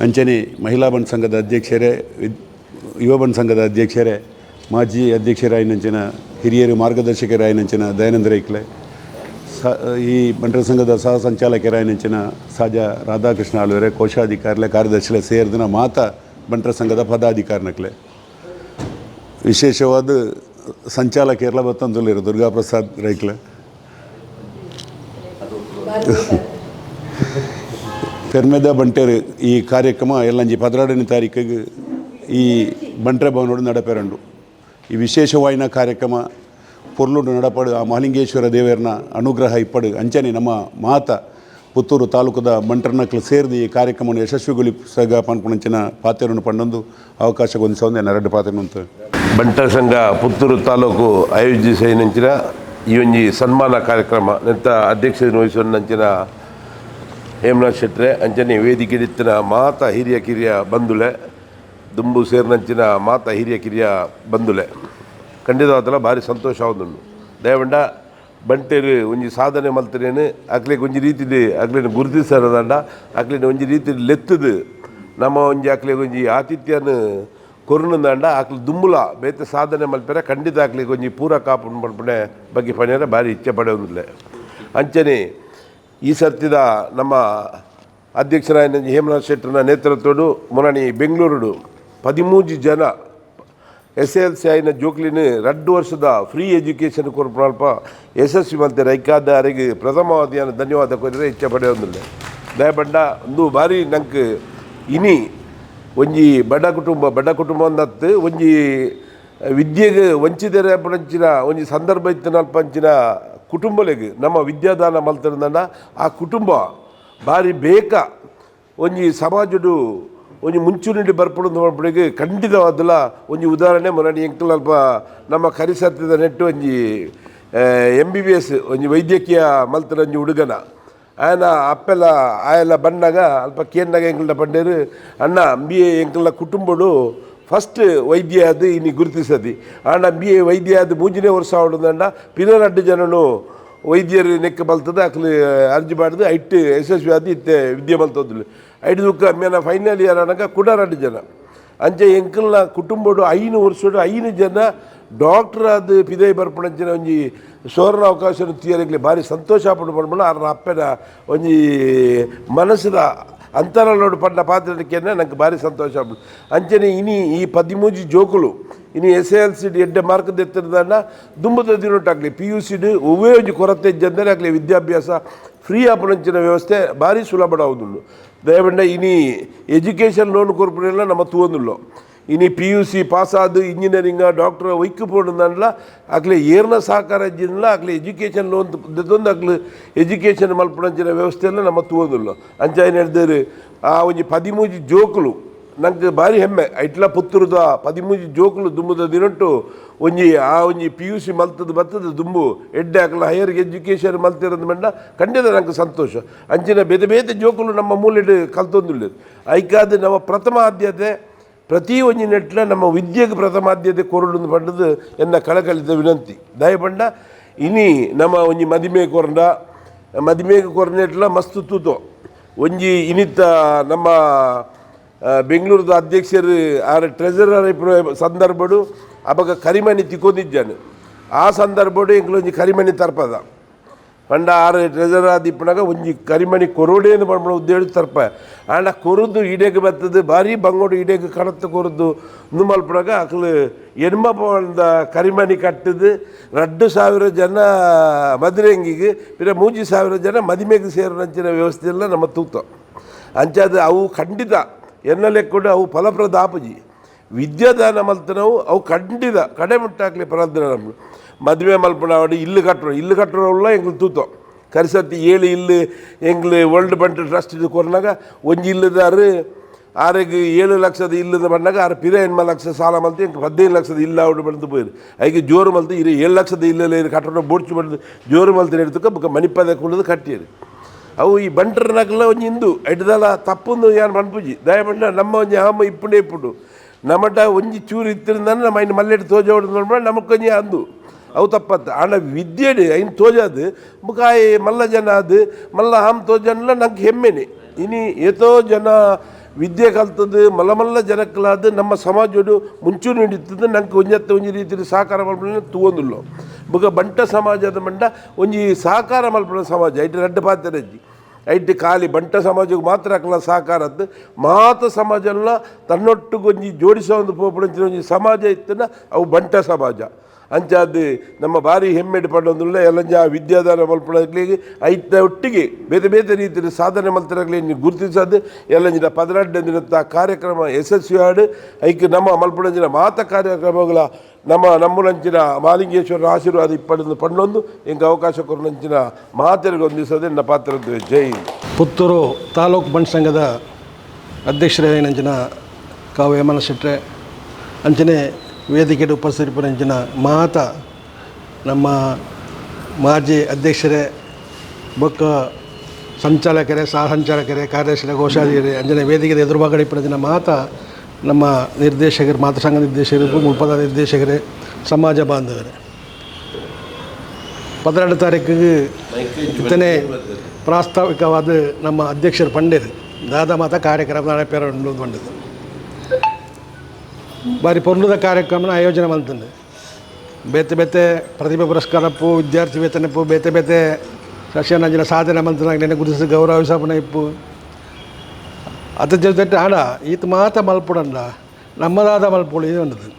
ಅಂಚನೆ ಮಹಿಳಾ ಬಂಟ್ ಸಂಘದ ಅಧ್ಯಕ್ಷರೇ, ಯುವ ಬಂಟ್ ಸಂಘದ ಅಧ್ಯಕ್ಷರೇ, ಮಾಜಿ ಅಧ್ಯಕ್ಷರಾಯಿನಂಚಿನ ಹಿರಿಯರು, ಮಾರ್ಗದರ್ಶಕರಾಯಿನಂಚಿನ ದಯಾನಂದ ರೈಕ್ಲೆ, ಈ ಬಂಟರ ಸಂಘದ ಸಹ ಸಂಚಾಲಕರಾಯಿನಂಚಿನ ಸಾಜಾ ರಾಧಾಕೃಷ್ಣ ಆಳ್ವೆರೆ, ಕೋಶಾಧಿಕಾರಿಲೆ, ಕಾರ್ಯದರ್ಶಿಲೆ ಸೇರಿದಿನ ಮಾತಾ ಬಂಟರ ಸಂಘದ ಪದಾಧಿಕಾರಿನಕ್ಲೆ, ವಿಶೇಷವಾದ ಸಂಚಾಲಕ ಬತ್ತಂದುಲ್ಲೇರು ದುರ್ಗಾಪ್ರಸಾದ್ ರೈಕ್ಲೆ, ಪೆರ್ಮೆದ ಬಂಟೇರು ಈ ಕಾರ್ಯಕ್ರಮ ಎಲ್ಲಂಜಿ 12ನೇ ತಾರೀಕಿಗೆ ಈ ಬಂಟ್ರೆ ಭವನೋಡು ನಡಪೆರಂಡು. ಈ ವಿಶೇಷವಾಯಿನ ಕಾರ್ಯಕ್ರಮ ಪೊರ್ಲುಂಡು ನಡಪಡು ಆ ಮಹಾಲಿಂಗೇಶ್ವರ ದೇವರನ ಅನುಗ್ರಹ ಇಪ್ಪಡು. ಅಂಚನೆ ನಮ್ಮ ಮಾತ ಪುತ್ತೂರು ತಾಲೂಕುದ ಬಂಟರ್ನಕ್ಲು ಸೇರಿದು ಈ ಕಾರ್ಯಕ್ರಮವನ್ನು ಯಶಸ್ವಿಗೊಳಿಸಗ ಪನ್ಪುನಂಚಿನ ಪಾತೆರನ್ನು ಪಂಡೊಂದು ಅವಕಾಶ ಗೊಂದಿಸೊಂದು ಎರಡು ಪಾತೆರನು. ಬಂಟರ ಸಂಘ ಪುತ್ತೂರು ತಾಲೂಕು ಆಯೋಜಿಸಿನಂಚಿನ ಈ ಒಂಜಿ ಸನ್ಮಾನ ಕಾರ್ಯಕ್ರಮ ನೆತ್ತ ಅಧ್ಯಕ್ಷತೆ ವಹಿಸುವಂಚಿನ ಹೇಮನಾಥ್ ಶೆಟ್ರೆ, ಅಂಚನೆ ವೇದಿಕೆ ಮಾತ ಹಿರಿಯ ಕಿರಿಯ ಬಂಧುಲೆ, ದುಂಬು ಸೇರಿನಂಚಿನ ಮಾತ ಹಿರಿಯ ಕಿರಿಯ ಬಂಧುಲೆ, ಖಂಡಿತವಾದಲ ಭಾರಿ ಸಂತೋಷ ಆವೊಂದುಂಡು. ದಯವಂಡ ಬಂಟೇರು ಒಂಜಿ ಸಾಧನೆ ಮಲ್ತನೇನು ಅಕ್ಲೆಗ್ ಒಂಜಿ ರೀತಿಡ್ ಅಕ್ಲೆನ್ ಗುರುತಿಸರದಂಡ ಅಕ್ಲೆನ್ ಒಂಜಿ ರೀತಿಡ್ ಲೆತ್ತುದು ನಮ್ಮ ಒಂಜಿ ಅಕ್ಲೆಗ್ ಒಂಜಿ ಆತಿಥ್ಯನ್ ಕೊರುನುಂದಾಂಡ ಅಕ್ಲು ದುಂಬುಲ ಬೇತೆ ಸಾಧನೆ ಮಲ್ಪೆರೆ ಖಂಡಿತ ಅಕ್ಲೆಗ್ ಒಂಜಿ ಪೂರಕ ಆಪುಂಡು ಪನ್ಪುನೆ ಬಗ್ಗೆ ಪನ್ಯರೆ ಭಾರಿ ಇಚ್ಛೆ ಪಡೆಯೊಂದುಲ್ಲೆ. ಅಂಚನೆ ಈ ಸರ್ತಿದ ನಮ್ಮ ಅಧ್ಯಕ್ಷರಾಯಿನ ಹೇಮನಾಥ್ ಶೆಟ್ಟರ್ನ ನೇತೃತ್ವಡು ಮೊನನಿ ಬೆಂಗಳೂರುಡು 13 ಜನ SLC ಆಯಿನ ಜೋಕ್ಲಿನ 2 ವರ್ಷದ ಫ್ರೀ ಎಜುಕೇಷನ್ ಕೊರ್ಪುನಲ್ಪ ಯಶಸ್ವಿ ಮಲ್ತೆರ್. ಐಕಾದ ಅರೆಗ್ ಪ್ರಥಮವಾದ ಧನ್ಯವಾದ ಕೊರಿಯರೆ ಇಚ್ಛೆ ಪಡೆಯೊಂದುಲ್ಲೆ. ದಯಪಂಡ ಒಂದು ಭಾರಿ ನಂಕ್ ಇನಿ ಒಂಜಿ ಬಡ ಕುಟುಂಬ ಅಂದತ್ತು ಒಂಜಿ ವಿದ್ಯೆಗೆ ವಂಚಿತರೆ ಪುನಂಚಿನ ಒಂಜಿ ಸಂದರ್ಭ ಇತ್ತಿನಲ್ಪ ಅಂಚಿನ ಕುಟುಂಬಲೆಗ್ ನಮ್ಮ ವಿದ್ಯಾದಾನ ಮಲ್ತಿರಂಡ ಆ ಕುಟುಂಬ ಭಾರಿ ಬೇಕ ಒಂಜಿ ಸಮಾಜಡು ಒಂಜಿ ಮುಂಚೂಣಿಡ್ ಬರ್ಪುಂಡು ಪನ್ಪುನೆಗ್ ಖಂಡಿತವಾದಲ ಒಂಜಿ ಉದಾಹರಣೆ. ಮೊನ್ನೆ ಎಂಕಲ್ ಅಲ್ಪ ನಮ್ಮ ಕರಿಸತ್ತದ ನೆಟ್ಟು ಒಂಜಿ MBBS ಒಂಜಿ ವೈದ್ಯಕೀಯ ಮಲ್ತಿನ ಒಂಜಿ ಹುಡುಗನ ಆಯನ ಅಪ್ಪೆಲ್ಲ ಆಯೆಲ್ಲ ಬಣ್ಣಗ ಅಲ್ಪ ಕೇಂದಾಗ ಎಂಕಲ್ನ ಪಂಡೇರು ಅಣ್ಣ MBA ಎಂಕಲ್ನ ಕುಟುಂಬಡು ಫಸ್ಟ್ ವೈದ್ಯ ಅದು ಇನಿ ಗುರುತಿಸದಿ ಆಂಡ MBA ವೈದ್ಯ ಅದು 3ನೇ ವರ್ಷ ಆವಡುಂದಂಡ ಪಿನ 2 ಜನನು ವೈದ್ಯರು ನೆಕ್ ಬಲ್ತದ ಅಕ್ಲು ಅರ್ಜಿ ಮಾಡಿದು ಐಟ್ ಯಶಸ್ವಿ ಆದ್ ಇತ್ತೆ ವಿದ್ಯೆ ಮಲ್ತೊಂದುಲ್ಲೆ. ಐಟ್ ದುಕ್ಕ ಮೇನ ಫೈನಲ್ ಇಯರ್ ಆನಗ ಕುಡ 2 ಜನ ಅಂಚೆ ಎಂಕಲ್ನ ಕುಟುಂಬಡು 5 ವರ್ಷಡು 5 ಜನ ಡಾಕ್ಟರ್ ಆದ್ ಪಿದೈ ಬರ್ಪುನಂಚಿನ ಒಂಜಿ ಸುವರ್ಣ ಅವಕಾಶ ತೀಯರೆಗ್ಲೆ ಭಾರಿ ಸಂತೋಷ ಆಪುಂಡು ಪನ್ಪುಂಡ ಆರ್ನ ಅಪ್ಪೆನ ಒಂಜಿ ಮನಸ್ಸುದ ಅಂತರಲೋಡು ಪಂಡ ಪಾತ್ರಕ್ಕೆ ನಂಗೆ ಭಾರಿ ಸಂತೋಷ ಆಪುಂಡು. ಅಂಚನೆ ಇನಿ ಈ 13 ಜೋಕುಲು ಇನಿ SLC ಎಡ್ಡೆ ಮಾರ್ಕ್ ದೆತ್ತಿರ್ದಾಂಡ ದುಂಬುದ ದಿನೊಟ್ಟಾಗ್ಲಿ PUC ಒವ್ವೇ ಒಂಜಿ ಕೊರತೆ ಇಜ್ಜಂದರೆ ಆಗ್ಲಿ ವಿದ್ಯಾಭ್ಯಾಸ ಫ್ರೀ ಆಪುನಂಚಿನ ವ್ಯವಸ್ಥೆ ಭಾರಿ ಸುಲಭ ಆವೊಂದುಂಡು. ದಯಪಂಡ ಇನಿ ಎಜುಕೇಷನ್ ಲೋನ್ ಕೊರ್ಪುನೆಲ್ಲ ನಮ್ಮ ತೂವೊಂದುಲ್ಲೊ. ಇನಿ PUC pass ಆದ್ ಇಂಜಿನಿಯರಿಂಗ್ ಡಾಕ್ಟರ್ ಒಯ್ಕ್ ಪೋಡುಂದಾಂಡಲ ಅಕ್ಲೆ ಏರ್ನ ಸಹಕಾರ ಇಜ್ಜಿಂಡಲ ಅಕ್ಲೆ ಎಜುಕೇಷನ್ ಲೋನ್ ದೆತ್ತೊಂದು ಅಕ್ಲು ಎಜುಕೇಷನ್ ಮಲ್ಪುನಂಚಿನ ವ್ಯವಸ್ಥೆಲ್ಲ ನಮ್ಮ ತೂವೊಂದುಲ್ಲೊ. ಅಂಚ ಐನ್ ಹೇಳ್ದೇರು ಆ ಒಂಜಿ 13 ಜೋಕುಲು ನಂಗೆ ಭಾರಿ ಹೆಮ್ಮೆ. ಐಟ್ಲ ಪುತ್ತೂರುದ 13 ಜೋಕುಲು ದುಂಬುದ ದಿನೊಟ್ಟು ಒಂಜಿ ಆ ಒಂಜಿ PUC ಮಲ್ತದ ಬತ್ತದ ದುಂಬು ಎಡ್ಡೆ ಆಕಲ ಹೈಯರ್ ಎಜುಕೇಷನ್ ಮಲ್ತಿರೋದು ಮಂಡ ಖಂಡಿತ ನಂಗೆ ಸಂತೋಷ. ಅಂಚಿನ ಬೇತೆ ಬೇತೆ ಜೋಕುಲು ನಮ್ಮ ಮೂಲೆಡ್ ಕಲ್ತೊಂದುಲ್ಲೆರ್. ಐಕಾದ್ ನಮ್ಮ ಪ್ರಥಮ ಆದ್ಯತೆ ಪ್ರತಿ ಒಂಜಿ ನೆಟ್ಲ ನಮ್ಮ ವಿದ್ಯೆಗೆ ಪ್ರಥಮ ಆದ್ಯತೆ ಕೊರಡು ಪಂಡದು ಎನ್ನ ಕಳಕಳಿತ ವಿನಂತಿ. ದಯಪಂಡ ಇನಿ ನಮ್ಮ ಒಂಜಿ ಮದಿಮೆ ಕೊರಂಡ ಮದಿಮೆಗೆ ಕೊರನೆಟ್ಲ ಮಸ್ತ್ ತೂತೋ ಒಂಜಿ ಇನಿತ ನಮ್ಮ ಬೆಂಗಳೂರದ ಅಧ್ಯಕ್ಷರು ಆರ್ ಟ್ರೆಜರರ್ ಸಂದರ್ಭಡು ಅಪಗ ಕರಿಮಣಿ ತಿಕ್ಕೊಂದಿದ್ದಾನೆ. ಆ ಸಂದರ್ಭಡು ಎಂಕ್ಲೊಂಜಿ ಕರಿಮಣಿ ತರ್ಪದ ಪಂಡ ಆರು ಟ್ರೆಜರರ್ ಆದಿಪ್ಪನಾಗ ಒಂಜಿ ಕರಿಮಣಿ ಕೊರೋಡೇನು ಪಂಡ ಉದ್ದೇಡು ತರ್ಪ ಆಂಡ ಕೊರುದು ಇಡೆಗೆ ಬರ್ತದೆ ಭಾರಿ ಬಂಗೋಡು ಇಡೆಗೆ ಕಣತ್ತು ಕೊರದು ಇಂದು ಮಲ್ಪನಾಗ ಅಕ್ಲು ಎಣ್ಮ ಪೌಂದ ಕರಿಮಣಿ ಕಟ್ಟದು 2000 ಜನ ಮದುರೆಂಗಿಗೆ ಪಿರ 3000 ಜನ ಮದಿಮೆಗೆ ಸೇರಿನಂಚಿನ ವ್ಯವಸ್ಥೆ ಎಲ್ಲ ನಮ್ಮ ತೂತ. ಅಂಚಾದ ಅವು ಖಂಡಿತ ಎನ್ನ ಲೆಕ್ಕೊಂಡು ಅವು ಫಲಪ್ರದ ಆಪುಜಿ. ವಿದ್ಯಾದಾನ ಮಲ್ತನವು ಅವು ಖಂಡಿತ ಕಡೆ ಮುಟ್ಟಾಕ್ಲಿ ಫಲದ. ನಮ್ಮ ಮದುವೆ ಮಲ್ಪನಾವಡಿ ಇಲ್ಲು ಕಟ್ಟರು ಇಲ್ಲು ಕಟ್ಟರೋಲ್ಲ ಎಂಗ್ಲು ತೂತೋ ಕರಿಸತಿ 7 ಇಲ್ಲು ಎಂಗ್ಲು ವರ್ಲ್ಡ್ ಬಂಟ್ ಟ್ರಸ್ಟ್ ಇದು ಕೊರ್ನಾಗ ಒಂಜಿ ಇಲ್ಲದಾರು ಆರೆಗ್ 7 ಲಕ್ಷದ ಇಲ್ಲದ ಬಂದಾಗ ಆರು ಪಿರ 8 ಲಕ್ಷ ಸಾಲ ಮಲ್ತು ಎಂಕ್ 15 ಲಕ್ಷದ ಇಲ್ಲ ಅವಡು ಬಂದು ಪೋಯಿರು. ಐಗೆ ಜೋರು ಮಲ್ತು ಇರು 7 ಲಕ್ಷದ ಇಲ್ಲೆಲ್ಲ ಇರು ಕಟ್ಟಡ ಬೋಡ್ಚು ಬಂದು ಜೋರು ಮಲ್ತು എടുತ್ತಕ್ಕ ಬೊಕ ಮಣಿಪದ ಕುಳ್ಳದು ಕಟ್ಟಿಯರು. ಅವು ಈ ಬಂಟರ್ನಕಲ್ಲ ಒಂಜಿ ಇಂದು ಐಟದಲ್ಲ ತಪ್ಪೊಂದು ಯಾನ್ ಪನ್ಪುಜಿ. ದಯಪಂಡ ನಮ್ಮ ಒಂಜಿ ಆಮ ಇಪ್ಪುಂಡೆ ಇಪ್ಪುಂಡು ನಮಟ ಒಂಜಿ ಚೂರು ಇತ್ತಿರಂದಾನೆ ನಮ್ಮ ಐನ್ ಮಲ್ಲೆಡ್ ತೋಜೋಡು ನಮಕೊಂಜಿ ಅಂದು ಅವು ತಪ್ಪತ್ತ. ಆಂಡ ವಿದ್ಯೆಡ್ ಐನ್ ತೋಜಾದು ಬೊಕ ಆಯೆ ಮಲ್ಲ ಜನ ಅದು ಮಲ್ಲ ಆಮ್ ತೋಜನ್ಲ ನಂಗೆ ಹೆಮ್ಮೆನೆ. ಇನಿ ಏತೋ ಜನ ವಿದ್ಯೆ ಕಲ್ತದ್ದು ಮಲ್ಲ ಮಲ್ಲ ಜನಕ್ಕಲಾದ ನಮ್ಮ ಸಮಾಜಡು ಮುಂಚೂಣಿ ಹಿಡಿತದ್ದು ನಂಗೆ ಒಂಜತ್ತ ಒಂಜಿ ರೀತಿಯಲ್ಲಿ ಸಹಕಾರ ಮಲ್ಪುನ ತೂವೊಂದುಲ್ಲೋ. ಬೊಕ ಬಂಟ ಸಮಾಜದ ಮಂಡ ಒಂಜಿ ಸಹಕಾರ ಮಲ್ಪುನ ಸಮಾಜ ಐಟ್ ರಡ್ಡ್ ಪಾತೆರಜ್ಜಿ. ಐಟ್ ಖಾಲಿ ಬಂಟ ಸಮಾಜಕ್ಕೆ ಮಾತ್ರ ಅಕಲ ಸಹಕಾರದ್ದು ಮಾತ ಸಮಾಜಲ್ಲ ತನ್ನೊಟ್ಟಿಗೆ ಒಂಜಿ ಜೋಡಿಸೋ ಒಂದು ಪೋಪುನಂಚಿನ ಒಂಜಿ ಸಮಾಜ ಇತ್ತನ ಅವು ಬಂಟ ಸಮಾಜ. ಅಂಚಾದ್ ನಮ್ಮ ಭಾರಿ ಹೆಮ್ಮೆಡ್ ಪಂಡೊಂದುಲ್ಲ ಎಲ್ಲಂಜ ವಿದ್ಯಾದಾನ ಮಲ್ಪುನಕ್ಲೆಗ್ ಐತ ಒಟ್ಟಿಗೆ ಬೇತೆ ಬೇತೆ ರೀತಿಯ ಸಾಧನೆ ಮಲ್ತಿನಕ್ಲೆ ಗುರುತಿಸೋದು ಎಲ್ಲಂಜಿನ 12 ದಿನದ ಕಾರ್ಯಕ್ರಮ ಯಶಸ್ವಿ ಆಡ್ ಐಕ್ ನಮ್ಮ ಮಲ್ಪುನಂಚಿನ ಮಾತ ಕಾರ್ಯಕ್ರಮಗಳ ನಮ್ಮ ನಮ್ಮುನಂಚಿನ ಮಾಲಿಂಗೇಶ್ವರನ ಆಶೀರ್ವಾದ ಇಪ್ಪಡೆದು ಪಂಡೊಂದು ಎಂಕ್ ಅವಕಾಶ ಕೊರನಂಚಿನ ಮಾತೆರಿಗೆ ಒಂದಿಸದೆ ಎನ್ನ ಪಾತ್ರ. ಜೈ. ಪುತ್ತೂರು ತಾಲೂಕು ಬಂಟ್ ಸಂಘದ ಅಧ್ಯಕ್ಷರಾಯಿನಂಚಿನ ಕಾವು ಹೇಮನ ಶೆಟ್ರೆ, ಅಂಚನೆ ವೇದಿಕೆ ಉಪಸ್ಥಿತರಿಪ್ಪುನಂಚಿನ ಮಾತ ನಮ್ಮ ಮಾಜಿ ಅಧ್ಯಕ್ಷರೇ, ಬೊಕ್ಕ ಸಂಚಾಲಕರೇ, ಸಹ ಸಂಚಾಲಕರೇ, ಕಾರ್ಯದರ್ಶಿರೇ, ಕೋಶಾಧಿಕಾರಿ, ಅಂಚನೆ ವೇದಿಕೆ ಎದುರುಭಾಗಡೆ ಇಪ್ಪುನಂಚಿನ ಮಾತ ನಮ್ಮ ನಿರ್ದೇಶಕರು, ಮಾತೃ ಸಂಘ ನಿರ್ದೇಶಕರು, ಮುಲ್ಪದ ನಿರ್ದೇಶಕರೇ, ಸಮಾಜ ಬಾಂಧವರೇ, 12 ತಾರೀಕಿಗೆ ಇತ್ತನೆ ಪ್ರಾಸ್ತಾವಿಕವಾದ ನಮ್ಮ ಅಧ್ಯಕ್ಷರು ಪಂಡೇರು ದಾದಾ ಮಾತ ಕಾರ್ಯಕ್ರಮ ನಡಪೇರ ಉಂಡು ಪಂಡದು ಬಾರಿ ಪೊರ್ಲುದ ಕಾರ್ಯಕ್ರಮನ ಆಯೋಜನೆ ಮಲ್ತಂದು ಬೇತೆ ಬೇತೆ ಪ್ರತಿಭೆ ಪುರಸ್ಕಾರಪ್ಪು, ವಿದ್ಯಾರ್ಥಿ ವೇತನಪ್ಪು, ಬೇತೆ ಬೇತೆ ಸಸ್ಯನಂಜಿನ ಸಾಧನೆ ಮಂತ್ರನಾಗ್ಲೇನೆ ಗುರುತಿಸಿ ಗೌರವಿಸಪನ ಇಪ್ಪು. ಅದ ಜೊತೆ ಆಡ ಈತ ಮಾತ ಮಲ್ಪುಡಂಡ ನಮ್ಮದಾದ ಮಲ್ಪೊಡು ಇದು ಉಂಡದು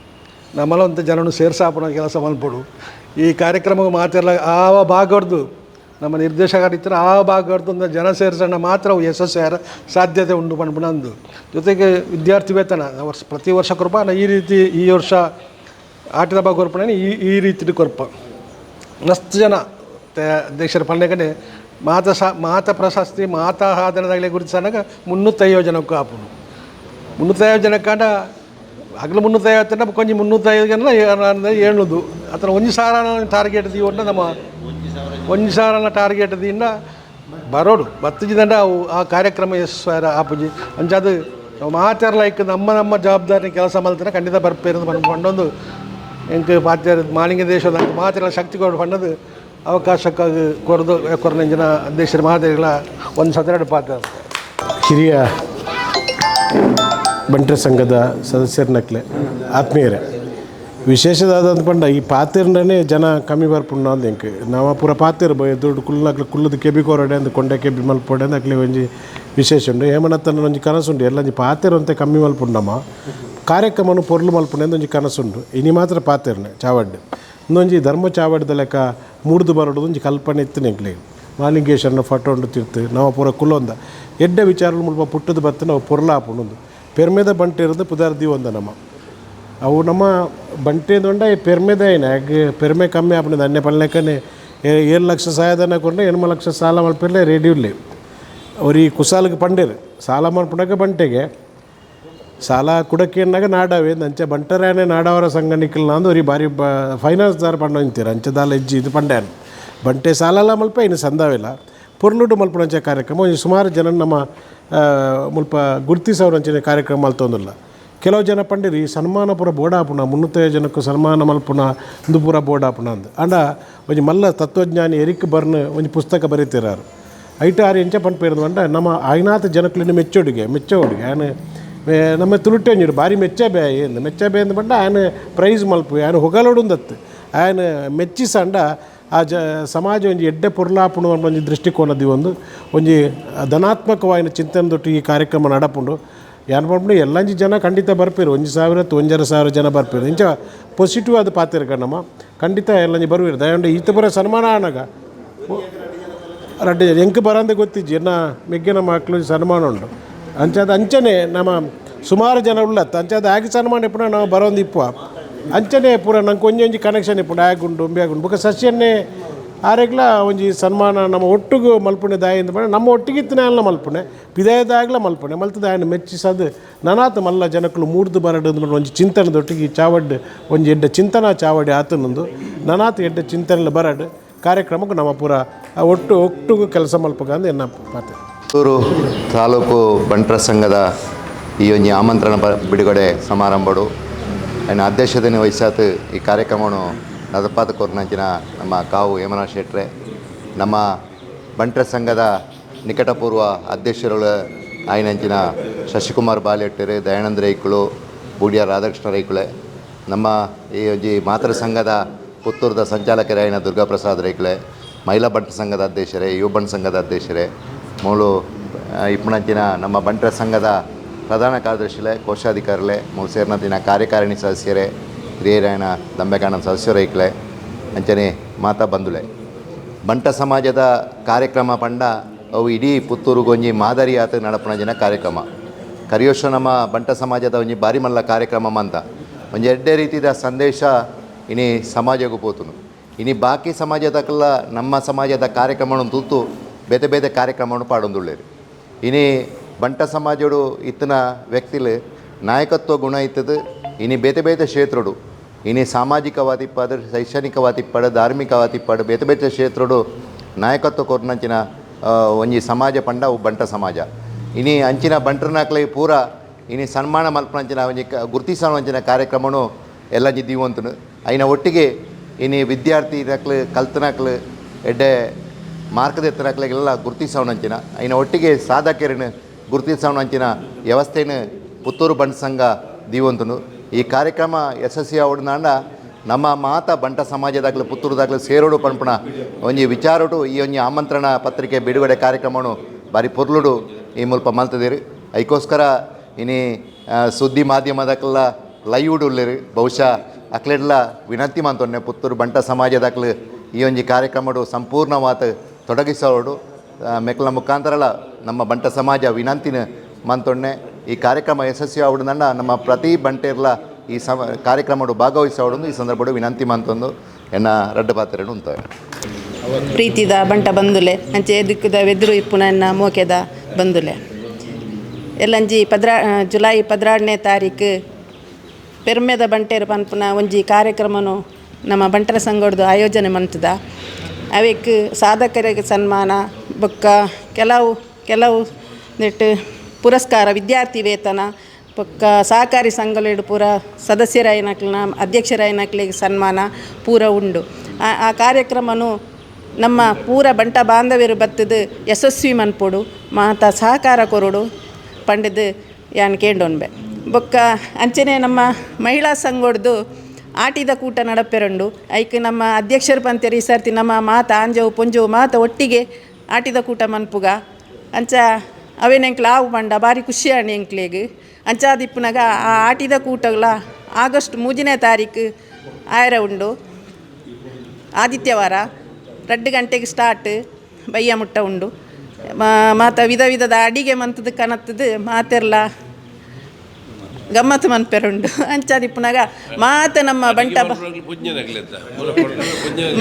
ನಮ್ಮಲಂತ ಜನನು ಸೇರ್ಸಾಪುನ ಕೆಲಸ ಮಲ್ಪೊಡು. ಈ ಕಾರ್ಯಕ್ರಮ ಮಾತೆಲ್ಲ ಆವ ಭಾಗವರ್ದು ನಮ್ಮ ನಿರ್ದೇಶಕರಿತ್ತರ ಆ ಭಾಗವರ್ದು ಒಂದು ಜನ ಸೇರ್ಸಣ್ಣ ಮಾತ್ರ ಅವು ಯಶಸ್ಸು ಸಾಧ್ಯತೆ ಉಂಡು ಪನ್ಪುನಂದು. ಜೊತೆಗೆ ವಿದ್ಯಾರ್ಥಿ ವೇತನ ವರ್ಷ ಪ್ರತಿ ವರ್ಷ ಕೊರ್ಪ ಈ ರೀತಿ ಈ ವರ್ಷ ಆಟದ ಭಾಗ ಕೊರ್ಪಣೆ ಈ ಈ ರೀತಿ ಕೊರ್ಪ ಮಸ್ತ್ ಜನ ಅಧ್ಯಕ್ಷರ ಪಂಡೆಗಡೆ ಮಾತ ಸಾ ಮಾತ ಪ್ರಶಸ್ತಿ ಮಾತ ಸಾಧನದಾಗಲೇ ಗುರುತಿಸನಾಗ 350 ಜನಕ್ಕೂ ಆಪುಂಡು. 350 ಜನಕ್ಕಾಂಡ ಹಗಲು 350 ಕೊಂಚ 350 ಜನ ಏಳ್ನೂದು ಅತನ 1,000 ಟಾರ್ಗೆಟ್ ದೀವೊಂಡ ನಮ್ಮ 1,000 ಟಾರ್ಗೆಟ್ ದಿಂದ ಬರೋಡು ಬತ್ತಿಜಿದಂಡ ಅವು ಆ ಕಾರ್ಯಕ್ರಮ ಯಶಸ್ಸು ಆಪುಜಿ. ಅಂಚಾದ ನಾವು ಮಾತಾಡ್ಲೈಕ್ ನಮ್ಮ ನಮ್ಮ ಜವಾಬ್ದಾರಿ ಕೆಲಸ ಮಲ್ತನ ಖಂಡಿತ ಬರ್ಪೇರು ಪಂಡೊಂದು ಎಂಕ್ ಪಾತ್ಯ ಮಾಲಿಂಗ ದೇಶದ ಮಾತೆಲ್ಲ ಶಕ್ತಿ ಕೊಡು ಪಂಡದು ಅವಕಾಶಕ್ಕಾಗಿ ಕೊರದು ಕೊರನಂಜಿನ ಅಧ್ಯಕ್ಷರ ಮಹಾದೇವಿಗಳ ಒಂದು ಸದರಡು ಪಾತ್ರ. ಹಿರಿಯ ಬಂಟರ ಸಂಘದ ಸದಸ್ಯರನಕ್ಲೆ ಆತ್ಮೀಯರೇ, ವಿಶೇಷದಾದ ಪಂಡ ಈ ಪಾತಿರ್ನೇ ಜನ ಕಮ್ಮಿ ಬರ್ಪುಂಡು ಅಂದ್ ಎಂಕ್ ನಾವ ಪೂರ ಪಾತಿರ್ ದುಡ್ಡು ಕುಲ್ಲನಕ್ಲೆ ಕುಲ್ಲದ ಕೆಬಿ ಕೋರಡೆ ಅಂದ್ ಕೊಂಡೆ ಕೆಬಿ ಮಲ್ಪೊಡೆ ಅಂದ್ ಅಕ್ಲೆ ಒಂಜಿ ವಿಶೇಷ ಉಂಡು. ಹೇಮನತ್ತನ ಒಂಜಿ ಕನಸುಂಡು ಎಲ್ಲಂಜಿ ಪಾತಿರ್ ಅಂತೆ ಕಮ್ಮಿ ಮಲ್ಪುಂಡಮ್ಮ ಕಾರ್ಯಕ್ರಮನು ಪೊರ್ಲು ಮಲ್ಪುಂಡು ಅಂದ್ ಒಂಜಿ ಕನಸುಂಡು. ಇನಿ ಮಾತ್ರ ಪಾತಿರ್ನೆ ಚಾವಡ್ಡು ಇನ್ನೊಂಜಿ ಧರ್ಮ ಚಾವಡ್ದ ಲೆಕ್ಕ ಮೂಡ್ದು ಬರೋಡು ಒಂಜಿ ಕಲ್ಪನೆ ಇತ್ತು ಎಂಕ್ಲೆಗ್. ಮಾಲಿಂಗೇಶ್ವರನ ಫೋಟೋ ಉಂಡು ತಿರ್ತು ನಾವು ಪೂರ ಕುಲ್ಲೊಂದ ಎಡ್ಡೆ ವಿಚಾರಲು ಮುಲ್ಪ ಪುಟ್ಟದ ಬತ್ತು ನಾವು ಪೊರ್ಲ ಆಪುಂಡು. ಪೆರ್ಮೆದ ಬಂಟೆ ಇರೋದು ಪುದಾರ್ ದೀವೊಂದ ನಮ್ಮ ಅವು ನಮ್ಮ ಬಂಟೆ ದೊಂಡ ಪೆರ್ಮೆದ ಏನ ಪೆರ್ಮೆ ಕಮ್ಮಿ ಆಪುಂಡು ಅನ್ಯ ಪಲ್ಲೆಕ್ಕನೆ 7 ಲಕ್ಷ ಸಹಾಯಧನ ಕೊರ್ನೆ 8 ಲಕ್ಷ ಸಾಲ ಮಲ್ಪೆರ್ಲೆ ರೆಡಿ ಉಲ್ಲೆ. ಅವ್ರು ಈ ಕುಸಾಲಿಗೆ ಪಂಡೇರು ಸಾಲ ಮಲ್ಪುನಗ ಬಂಟೆಗೆ ಸಾಲ ಕುಡಕೇನಾಗ ನಾಡಾವೆ ಅಂಚ ಬಂಟರಾನೆ ನಾಡವರ ಸಂಘ ನಿಕ್ಕಲ್ನ ಅಂದು ಒರಿ ಬಾರಿ ಬ ಫೈನಾನ್ಸ್ದಾರ ಪಂಡ ನಿಂತೀರ ಅಂಚದಾಲ ಇಜ್ಜಿ ಇದು ಪಂಡ್ಯಾನ್ ಬಂಟೆ ಸಾಲಲ ಮಲ್ಪ ಇನ್ನು ಸಂದಾವಿಲ್ಲ ಪೊರ್ಲುಡು ಮಲ್ಪುನಂಚ ಕಾರ್ಯಕ್ರಮ ಒಂಜಿ ಸುಮಾರು ಜನ ನಮ್ಮ ಮುಲ್ಪ ಗುರ್ತಿಸವರಂಚಿನ ಕಾರ್ಯಕ್ರಮ ಮಲ್ತೊಂದುಲ್ಲ. ಕೆಲವು ಜನ ಪಂಡಿರಿ ಸನ್ಮಾನ ಪೂರ ಬೋಡಾಪುಣ 305 ಜನಕ್ಕೂ ಸನ್ಮಾನ ಮಲ್ಪುಣ ಇಂದು ಪೂರ ಬೋಡಾಪುಣ ಅಂದ್ ಅಂಡ ಒಂಜಿ ಮಲ್ಲ ತತ್ವಜ್ಞಾನಿ ಎರಿಕ್ ಬರ್ನ್ ಒಂಜಿ ಪುಸ್ತಕ ಬರೀತಿರಾರು ಐಟ ಆರು ಎಂಚ ಪಂಪೇರ್ದು ಪಂಡ ನಮ್ಮ ಐನಾಥ ಜನಕ್ಕಲಿನ ಮೆಚ್ಚೋಡಿಗೆ ಮೆಚ್ಚೋಡಿಗೆ ಆಯನ ನಮ್ಮ ತುಳುಟೆ ಒಂಜಿ ಬಾರಿ ಮೆಚ್ಚಬೇ ಎಂದು ಮೆಚ್ಚಬೇ ಅಂದ್ ಪಂಡ ಆಯನ ಪ್ರೈಸ್ ಮಲ್ಪು ಆಯನ ಹೊಗಳೋಡುಂದತ್ತು ಆಯನ ಮೆಚ್ಚಿಸಂಡ ಆ ಜ ಸಮಾಜ ಒಂಜಿ ಎಡ್ಡೆ ಪೊರ್ಲಾಪುಣು ಒಂಜಿ ದೃಷ್ಟಿಕೋನದಿ ಒಂದು ಒಂಜಿ ಧನಾತ್ಮಕವಾಯಿನ ಚಿಂತನೆ ದೊಟ್ಟು ಈ ಕಾರ್ಯಕ್ರಮ ನಡಪುಂಡು. ಯಾನ್ ಪಂಪುಂಡು ಎಲ್ಲಂಜಿ ಜನ ಖಂಡಿತ ಬರ್ಪೇರು 1,000 1,500 ಜನ ಬರ್ಪೇರು ಇಂಚ ಪಾಸಿಟಿವ್ ಅದು ಪಾತಿರ ಕಣ್ಣಮ್ಮ ಖಂಡಿತ ಎಲ್ಲಂಜಿ ಬರುವಿರು ದಯಂಡ ಈತ ಬರೋ ಸನ್ಮಾನ ಆನಗ ರಡ್ಡೆ ಎಂಕ್ ಬರಂದೆ ಗೊತ್ತಿಜ್ಜಿ ಎನ್ನ ಮೆಗ್ಗೆನ ಮಕ್ಕಳು ಸನ್ಮಾನ ಉಂಟು ಅಂಚಾದ ಅಂಚನೆ ನಮ್ಮ ಸುಮಾರು ಜನ ಉಳ್ಳತ್ತ ಅಂಚಾದ ಆಗಿ ಸನ್ಮಾನ ಇಪ್ಪುನ ನಾವು ಬರೋಂದು ಇಪ್ಪುವ ಅಂಚನೆ ಪೂರ ನಂಗೆ ಒಂಜಿ ಒಂಜಿ ಕನೆಕ್ಷನ್ ಇಪ್ಪುಂಡು ಆಗುಂಡು ಉಂಬೆ ಆಗುಂಡು ಬೊಕ ಸಸ್ಯನ್ನೇ ಆರೆಗ್ಲ ಒಂಜಿ ಸನ್ಮಾನ ನಮ್ಮ ಒಟ್ಟುಗು ಮಲ್ಪುಣೆ ದಾಯಿಂದ ಪಂಡ ನಮ್ಮ ಒಟ್ಟಿಗಿತ್ತಿನ ಮಲ್ಪುಣೆ ಪಿದಾಯದಾಗ್ಲ ಮಲ್ಪುಣೆ ಮಲ್ತದ ಆಯನ ಮೆಚ್ಚಿಸದು ನನಾತ ಮಲ್ಲ ಜನಕ್ಕಲು ಮೂರ್ದು ಬರಡು ಅಂದ್ ಒಂಜಿ ಚಿಂತನದೊಟ್ಟಿಗೆ ಚಾವಡ್ ಒಂಜಿ ಎಡ್ಡೆ ಚಿಂತನಾ ಚಾವಡಿ ಆತನೊಂದು ನನಾತ ಎಡ್ಡೆ ಚಿಂತನೆ ಬರಡು ಕಾರ್ಯಕ್ರಮಕ್ಕೆ ನಮ್ಮ ಪೂರ ಒಟ್ಟು ಒಟ್ಟುಗು ಕೆಲಸ ಮಲ್ಪಕಂದು ಎನ್ನ ಪಾತೆ. ಪುತ್ತೂರು ತಾಲೂಕು ಬಂಟರ ಸಂಘದ ಈ ಒಂಜಿ ಆಮಂತ್ರಣ ಬಿಡುಗಡೆ ಸಮಾರಂಭಡು ಆಯ್ನ ಅಧ್ಯಕ್ಷತೆಯನ್ನು ವಹಿಸಾತು ಈ ಕಾರ್ಯಕ್ರಮವನ್ನು ನದಪಾತ ಕೊರ್ನಂಚಿನ ನಮ್ಮ ಕಾವು ಹೇಮನಾಥ್ ಶೆಟ್ರೆ, ನಮ್ಮ ಬಂಟರ ಸಂಘದ ನಿಕಟಪೂರ್ವ ಅಧ್ಯಕ್ಷರುಗಳ ಆಯ್ನಂಚಿನ ಶಶಿಕುಮಾರ್ ಬಾಲೆಟ್ಟರು, ದಯಾನಂದ ರೈಕುಳು, ಬೂಡಿಯ ರಾಧಾಕೃಷ್ಣ ರೈಕುಳೆ, ನಮ್ಮ ಈ ಒಂಜಿ ಮಾತೃ ಸಂಘದ ಪುತ್ತೂರದ ಸಂಚಾಲಕರಾಯಿನ ದುರ್ಗಾಪ್ರಸಾದ್ ರೈಕುಳೆ, ಮಹಿಳಾ ಬಂಟರ ಸಂಘದ ಅಧ್ಯಕ್ಷರೇ, ಯುವ ಬಂಟ ಸಂಘದ ಅಧ್ಯಕ್ಷರೇ, ಮೂಲು ಇಪ್ಪಣಂಚಿನ ನಮ್ಮ ಬಂಟರ ಸಂಘದ ಪ್ರಧಾನ ಕಾರ್ಯದರ್ಶಿಲೆ, ಕೋಶಾಧಿಕಾರಿಲೆ, ಮೂಲು ಸೇರಿನಂಚಿನ ಕಾರ್ಯಕಾರಿಣಿ ಸದಸ್ಯರೇ, ಹಿರಿಯರಾಯಣ ದಂಬೆಕಾಣನ ಸದಸ್ಯರೈಕ್ಲೆ, ಅಂಚನೆ ಮಾತಾ ಬಂಧುಲೆ. ಬಂಟ ಸಮಾಜದ ಕಾರ್ಯಕ್ರಮ ಪಂಡ ಅವು ಇಡೀ ಪುತ್ತೂರುಗೊಂಜಿ ಮಾದರಿಯಾತ ನಡಪುನ ಜನ ಕಾರ್ಯಕ್ರಮ. ಕರಿಯೋಶ ನಮ್ಮ ಬಂಟ ಸಮಾಜದ ಒಂಜಿ ಬಾರಿ ಮಲ್ಲ ಕಾರ್ಯಕ್ರಮ ಅಂತ ಒಂಜಿ ಎಡ್ಡೆ ರೀತಿಯ ಸಂದೇಶ ಇನಿ ಸಮಾಜಕ್ಕೂ ಪೋತುನು. ಇನಿ ಬಾಕಿ ಸಮಾಜದಕ್ಕೆಲ್ಲ ನಮ್ಮ ಸಮಾಜದ ಕಾರ್ಯಕ್ರಮವನ್ನು ತೂತು ಬೇತೆ ಬೇತೆ ಕಾರ್ಯಕ್ರಮವನ್ನು ಪಾಡೊಂದುಳ್ಳೇರು. ಇನಿ ಬಂಟ ಸಮಾಜಡು ಇತ್ತನ ವ್ಯಕ್ತಿಲು ನಾಯಕತ್ವ ಗುಣ ಇತ್ತದು. ಇನಿ ಬೇತೆ ಬೇತೆ ಕ್ಷೇತ್ರಡು ಇನಿ ಸಾಮಾಜಿಕವಾದಿಪ್ಪಾಡು, ಶೈಕ್ಷಣಿಕವಾದಿಪ್ಪಾಡು, ಧಾರ್ಮಿಕವಾದಿಪ್ಪಾಡು ಬೇತೆ ಬೇತೆ ಕ್ಷೇತ್ರಡು ನಾಯಕತ್ವ ಕೊರ್ನಂಚಿನ ಒಂಜಿ ಸಮಾಜ ಪಂಡ ಅವು ಬಂಟ ಸಮಾಜ. ಇನಿ ಅಂಚಿನ ಬಂಟರ್ನಾಕ್ಲೆ ಪೂರ ಇನಿ ಸನ್ಮಾನ ಮಲ್ಪನಂಚಿನ ಒಂಜಿ ಗುರುತಿಸವಂಚಿನ ಕಾರ್ಯಕ್ರಮನು ಎಲ್ಲ ದೀವಂತನು. ಐನ ಒಟ್ಟಿಗೆ ಇನಿ ವಿದ್ಯಾರ್ಥಿ ನಕ್ಲು ಕಲ್ತನಕ್ಲು ಎಡ್ಡೆ ಮಾರ್ಕದ ಎತ್ತನಕ್ಲೆಗೆಲ್ಲ ಗುರುತಿಸವನಂಚಿನ ಐನ ಒಟ್ಟಿಗೆ ಸಾಧಕರನ್ನು ಗುರುತಿಸವನಂಚಿನ ವ್ಯವಸ್ಥೆಯನ್ನು ಪುತ್ತೂರು ಬಂಟ ಸಂಘ ದೀವಂತನು. ಈ ಕಾರ್ಯಕ್ರಮ ಯಶಸ್ವಿ ಆವಡ್ನಾಂಡ ನಮ್ಮ ಮಾತ ಬಂಟ ಸಮಾಜದಾಗಲೂ ಪುತ್ತೂರುದಾಗಲೂ ಸೇರೋಡು ಪಂಪಣ ಒಂಜಿ ವಿಚಾರೋಡು ಈ ಒಂಜಿ ಆಮಂತ್ರಣ ಪತ್ರಿಕೆ ಬಿಡುಗಡೆ ಕಾರ್ಯಕ್ರಮನು ಬಾರಿ ಪೊರ್ಲುಡು ಈ ಮುಲ್ಪ ಮಲ್ತದಿರು. ಐಕೋಸ್ಕರ ಇನಿ ಸುದ್ದಿ ಮಾಧ್ಯಮದಕ್ಕೆಲ್ಲ ಲೈವ್ಡ್ ಉಲ್ಲೇರು. ಬಹುಶಃ ಅಕ್ಲೆಡ್ಲ ವಿನಂತಿ ಮಂತೊನ್ನೆ ಪುತ್ತೂರು ಬಂಟ ಸಮಾಜದಾಗಲು ಈ ಒಂಜಿ ಕಾರ್ಯಕ್ರಮಡು ಸಂಪೂರ್ಣವಾದ ತೊಡಗಿಸೋಡು ಮೆಕ್ಲ ಮುಖಾಂತರಲ ನಮ್ಮ ಬಂಟ ಸಮಾಜ ವಿನಂತಿನ ಮಂತೊನ್ನೆ ಈ ಕಾರ್ಯಕ್ರಮ ಯಶಸ್ವಿ ಆವಡ್ನಂಡ ನಮ್ಮ ಪ್ರತಿ ಬಂಟೆರ್ಲ ಈ ಕಾರ್ಯಕ್ರಮಡು ಭಾಗವಹಿಸೋಡು ಈ ಸಂದರ್ಭಡು ವಿನಂತಿ ಮಂತೊಂದು ಎನ್ನ ರಡ್ಡು ಪಾತ್ರೆಡು ಉಂತವೆ. ಪ್ರೀತಿದ ಬಂಟ ಬಂದುಲೆ ಅಂಚೆ ದಿಕ್ಕುದ ವೆದುರು ಇಪ್ಪುನ ಎನ್ನ ಮೋಕೆದ ಬಂದುಲೆ ಎಲ್ಲಂಜಿ ಜುಲೈ 12ನೇ ತಾರೀಕು ಪೆರ್ಮೆದ ಬಂಟೇರು ಪನ್ಪುನ ಒಂಜಿ ಕಾರ್ಯಕ್ರಮನು ನಮ್ಮ ಬಂಟರ ಸಂಘಡ್ದು ಆಯೋಜನೆ ಮಂತದ. ಅವೆಕ್ ಸಾಧಕರಿಗೆ ಸನ್ಮಾನ ಬೊಕ್ಕ ಕೆಲವು ಕೆಲವು ನೆಟ್ಟು ಪುರಸ್ಕಾರ, ವಿದ್ಯಾರ್ಥಿ ವೇತನ ಬೊಕ್ಕ ಸಹಕಾರಿ ಸಂಘಲೆಡು ಪೂರ ಸದಸ್ಯರಾಯಿನಕ್ಲೆನ ಅಧ್ಯಕ್ಷರಾಯಿನಕ್ಲೆಗ್ ಸನ್ಮಾನ ಪೂರ ಉಂಡು. ಆ ಕಾರ್ಯಕ್ರಮನು ನಮ್ಮ ಪೂರ ಬಂಟ ಬಾಂಧವ್ಯರು ಬತ್ತದು ಯಶಸ್ವಿ ಮನ್ಪೊಡು ಮಾತ ಸಹಕಾರ ಕೊರೊಡು ಪಂಡದು ಯಾನ್ ಕೇಂಡೊನ್ಬೆ. ಬೊಕ್ಕ ಅಂಚನೆ ನಮ್ಮ ಮಹಿಳಾ ಸಂಘಡ್ದು ಆಟಿದ ಕೂಟ ನಡಪೆರಂಡು. ಐಕ್ ನಮ್ಮ ಅಧ್ಯಕ್ಷರು ಪಂತೇರು ಈ ಸರ್ತಿ ನಮ್ಮ ಮಾತ ಆಂಜವು ಪೊಂಜವು ಮಾತ ಒಟ್ಟಿಗೆ ಆಟಿದ ಕೂಟ ಮನ್ಪುಗ ಅಂಚ ಅವೇನೆಂಕ್ಲ ಆವು ಪಂಡ ಭಾರಿ ಖುಷಿ ಆಣಿ ಎಂಕ್ಲೆಗ್. ಅಂಚಾದಿಪ್ಪುನಗ ಆ ಆಟಿದ ಕೂಟಗಳ ಆಗಸ್ಟ್ 3ನೇ ತಾರೀಕು ಆಯರ ಉಂಡು, ಆದಿತ್ಯವಾರ 2 ಗಂಟೆಗೆ ಸ್ಟಾರ್ಟ್, ಬಯ್ಯ ಮುಟ್ಟ ಉಂಡು. ಮಾತ ವಿಧ ವಿಧದ ಅಡಿಗೆ ಮಂತದ ಕನತ್ತದು ಮಾತೆರ್ಲ ಗಮ್ಮತ್ತು ಮನ್ಪೆರುಂಡು. ಅಂಚಾದಿಪ್ಪುನಗ ಮಾತ ನಮ್ಮ ಬಂಟ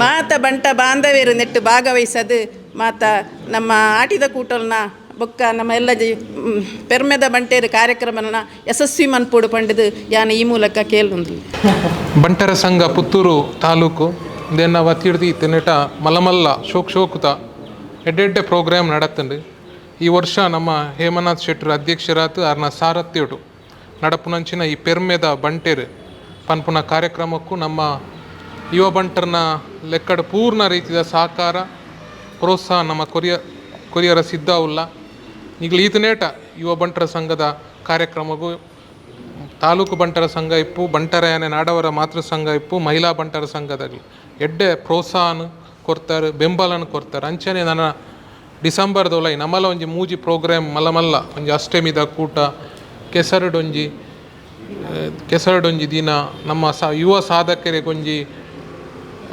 ಮಾತ ಬಂಟ ಬಾಂಧವ್ಯರು ನೆಟ್ಟು ಭಾಗವಹಿಸದು ಮಾತ ನಮ್ಮ ಆಟಿದ ಕೂಟಲ್ನ ಬೊಕ್ಕ ನಮ್ಮ ಎಲ್ಲ ಪೆರ್ಮೆದ ಬಂಟೇರು ಕಾರ್ಯಕ್ರಮನ ಯಶಸ್ವಿ ಮನ್ಪೋಡು ಪಂಡಿದು ಯಾನ್ ಈ ಮೂಲಕ ಕೇಳುಂದು. ಬಂಟರ ಸಂಘ ಪುತ್ತೂರು ತಾಲೂಕು ಇದನ್ನು ವತಿಡ್ದು ತಿನ್ನಿಟ ಮಲ್ಲಮಲ್ಲ ಶೋಕ್ ಶೋಕುತ ಎಡ್ಡೆಡ್ಡೆ ಪ್ರೋಗ್ರಾಮ್ ನಡತ್ತಂಡು. ಈ ವರ್ಷ ನಮ್ಮ ಹೇಮನಾಥ್ ಶೆಟ್ಟರು ಅಧ್ಯಕ್ಷರಾತು ಆರ್ನ ಸಾರಥ್ಯಡು ನಡಪುನಂಚಿನ ಈ ಪೆರ್ಮೆದ ಬಂಟೇರು ಪನ್ಪುನ ಕಾರ್ಯಕ್ರಮಕ್ಕೂ ನಮ್ಮ ಯುವ ಬಂಟರ್ನ ಲೆಕ್ಕಡ ಪೂರ್ಣ ರೀತಿಯ ಸಹಕಾರ ಪ್ರೋತ್ಸಾಹ ನಮ್ಮ ಕೊರಿಯರ ಸಿದ್ಧ ಉಲ್ಲ. ಈಗಲೂ ಈತನೇಟ ಯುವ ಬಂಟರ ಸಂಘದ ಕಾರ್ಯಕ್ರಮಗೂ ತಾಲೂಕು ಬಂಟರ ಸಂಘ ಇಪ್ಪು, ಬಂಟರಯಾನೆ ನಾಡವರ ಮಾತೃ ಸಂಘ ಇಪ್ಪು, ಮಹಿಳಾ ಬಂಟರ ಸಂಘದಾಗಲಿ ಎಡ್ಡೆ ಪ್ರೋತ್ಸಾಹನ ಕೊರ್ತಾರೆ, ಬೆಂಬಲನ ಕೊರ್ತಾರೆ. ಅಂಚನೆ ನನ್ನ ಡಿಸೆಂಬರ್ದೊಲೈ ನಮ್ಮಲ ಒಂಜಿ ಮೂಜಿ ಪ್ರೋಗ್ರಾಮ್ ಮಲ್ಲ ಮಲ್ಲ ಒಂಜಿ ಅಷ್ಟಮಿದ ಕೂಟ, ಕೆಸರುಡೊಂಜಿ ದಿನ ನಮ್ಮ ಯುವ ಸಾಧಕರಿಗೆ ಒಂಜಿ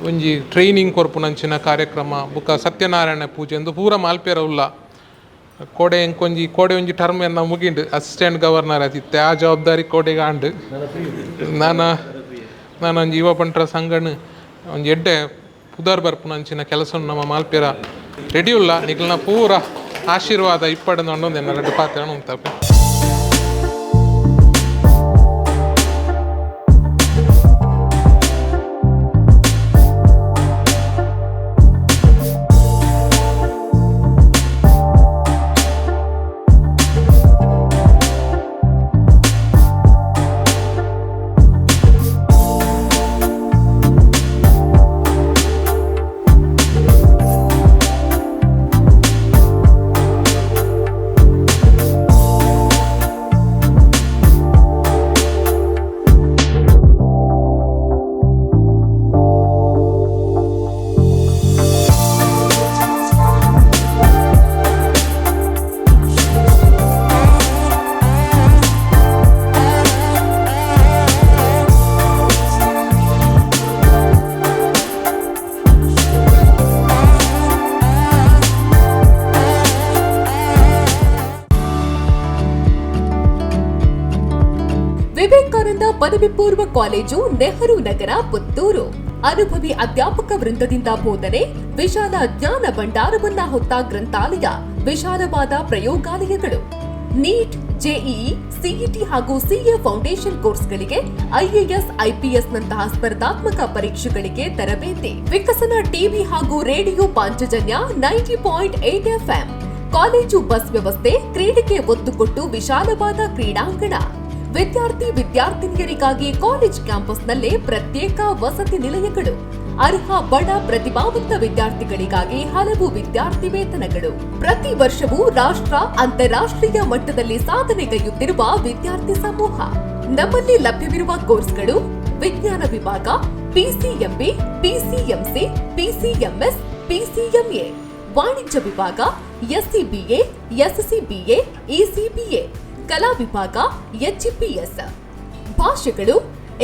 ಒಂಜಿ ಟ್ರೈನಿಂಗ್ ಕೊರ್ಪುನಂಚಿನ ಕಾರ್ಯಕ್ರಮ ಬುಕ್ಕ ಸತ್ಯನಾರಾಯಣ ಪೂಜೆ ಎಂದು ಪೂರ ಮಾಲ್ಪೇರ ಉಲ್ಲ. ಕೋಡೆ ಎಂಕೊಂಜಿ ಕೋಡೆ ಒಂಜಿ ಟರ್ಮ್ ಎನ್ನ ಮುಗಿಂಡು ಅಸಿಸ್ಟೆಂಟ್ ಗವರ್ನರ್ ಆತಿತ್ತೆ, ಆ ಜವಾಬ್ದಾರಿ ಕೋಡೆಗೆ ಆಂಡು. ನಾನೊಂಜಿ ಯುವ ಬಂಟರ ಸಂಘನ ಒಂಜಿ ಎಡ್ಡೆ ಪುದರ್ ಬರ್ಪುನಂಚಿನ ಕೆಲಸ ನಮ್ಮ ಮಾಲ್ಪೇರ ರೆಡಿ ಉಲ್ಲ. ನಿಗ್ಲನ ಪೂರ ಆಶೀರ್ವಾದ ಇಪ್ಪಡನ್ನು ಎನ್ನ ರೆಡ್ಡು ಪಾತ್ರ ಉಂಟಪ್ಪ. ವಿವೇಕಾನಂದ ಪದವಿ ಪೂರ್ವ ಕಾಲೇಜು, ನೆಹರು ನಗರ, ಪುತ್ತೂರು. ಅನುಭವಿ ಅಧ್ಯಾಪಕ ವೃಂದದಿಂದ ಬೋಧನೆ, ವಿಶಾಲ ಜ್ಞಾನ ಭಂಡಾರವನ್ನ ಹೊತ್ತ ಗ್ರಂಥಾಲಯ, ವಿಶಾಲವಾದ ಪ್ರಯೋಗಾಲಯಗಳು, ನೀಟ್, ಜೆಇಇ, ಸಿಇಟಿ ಹಾಗೂ ಸಿಎ ಫೌಂಡೇಶನ್ ಕೋರ್ಸ್ಗಳಿಗೆ, ಐಎಎಸ್, ಐಪಿಎಸ್ ನಂತಹ ಸ್ಪರ್ಧಾತ್ಮಕ ಪರೀಕ್ಷೆಗಳಿಗೆ ತರಬೇತಿ, ವಿಕಸನ ಟಿವಿ ಹಾಗೂ radio Panchajanya 90.8 FM, college bus ವ್ಯವಸ್ಥೆ, ಕ್ರೀಡೆಗೆ ಒತ್ತು ಕೊಟ್ಟು ವಿಶಾಲವಾದ ಕ್ರೀಡಾಂಗಣ, ವಿದ್ಯಾರ್ಥಿ ವಿದ್ಯಾರ್ಥಿನಿಯರಿಗಾಗಿ ಕಾಲೇಜ್ ಕ್ಯಾಂಪಸ್ನಲ್ಲೇ ಪ್ರತ್ಯೇಕ ವಸತಿ ನಿಲಯಗಳು, ಅರ್ಹ ಬಡ ಪ್ರತಿಭಾವಂತ ವಿದ್ಯಾರ್ಥಿಗಳಿಗಾಗಿ ಹಲವು ವಿದ್ಯಾರ್ಥಿ ವೇತನಗಳು, ಪ್ರತಿ ವರ್ಷವೂ ರಾಷ್ಟ್ರ ಅಂತಾರಾಷ್ಟ್ರೀಯ ಮಟ್ಟದಲ್ಲಿ ಸಾಧನೆಗೈಯುತ್ತಿರುವ ವಿದ್ಯಾರ್ಥಿ ಸಮೂಹ. ನಮ್ಮಲ್ಲಿ ಲಭ್ಯವಿರುವ ಕೋರ್ಸ್ಗಳು ವಿಜ್ಞಾನ ವಿಭಾಗ, ಪಿಸಿಎಂಬಿ, ಪಿಸಿಎಂಸಿ, ಪಿಸಿಎಂಎಸ್, ಪಿಸಿಎಂಎ, ವಾಣಿಜ್ಯ ವಿಭಾಗ, ಎಸ್ಸಿಬಿಎ, ಎಸ್ಸಿಬಿಎ, ಇಸಿಬಿಎ, ಕಲಾ ವಿಭಾಗ, ಎಚ್ಪಿಎಸ್, ಭಾಷೆಗಳು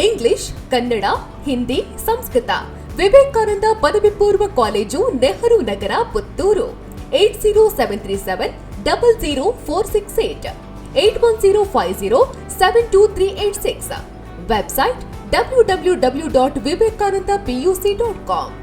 ಇಂಗ್ಲಿಷ್, ಕನ್ನಡ, ಹಿಂದಿ, ಸಂಸ್ಕೃತ. ವಿವೇಕಾನಂದ ಪದವಿ ಪೂರ್ವ college, Nehru Nagar, Puttur. 80737 00468, 81050 72386. Website www.vivekanandapuc.com.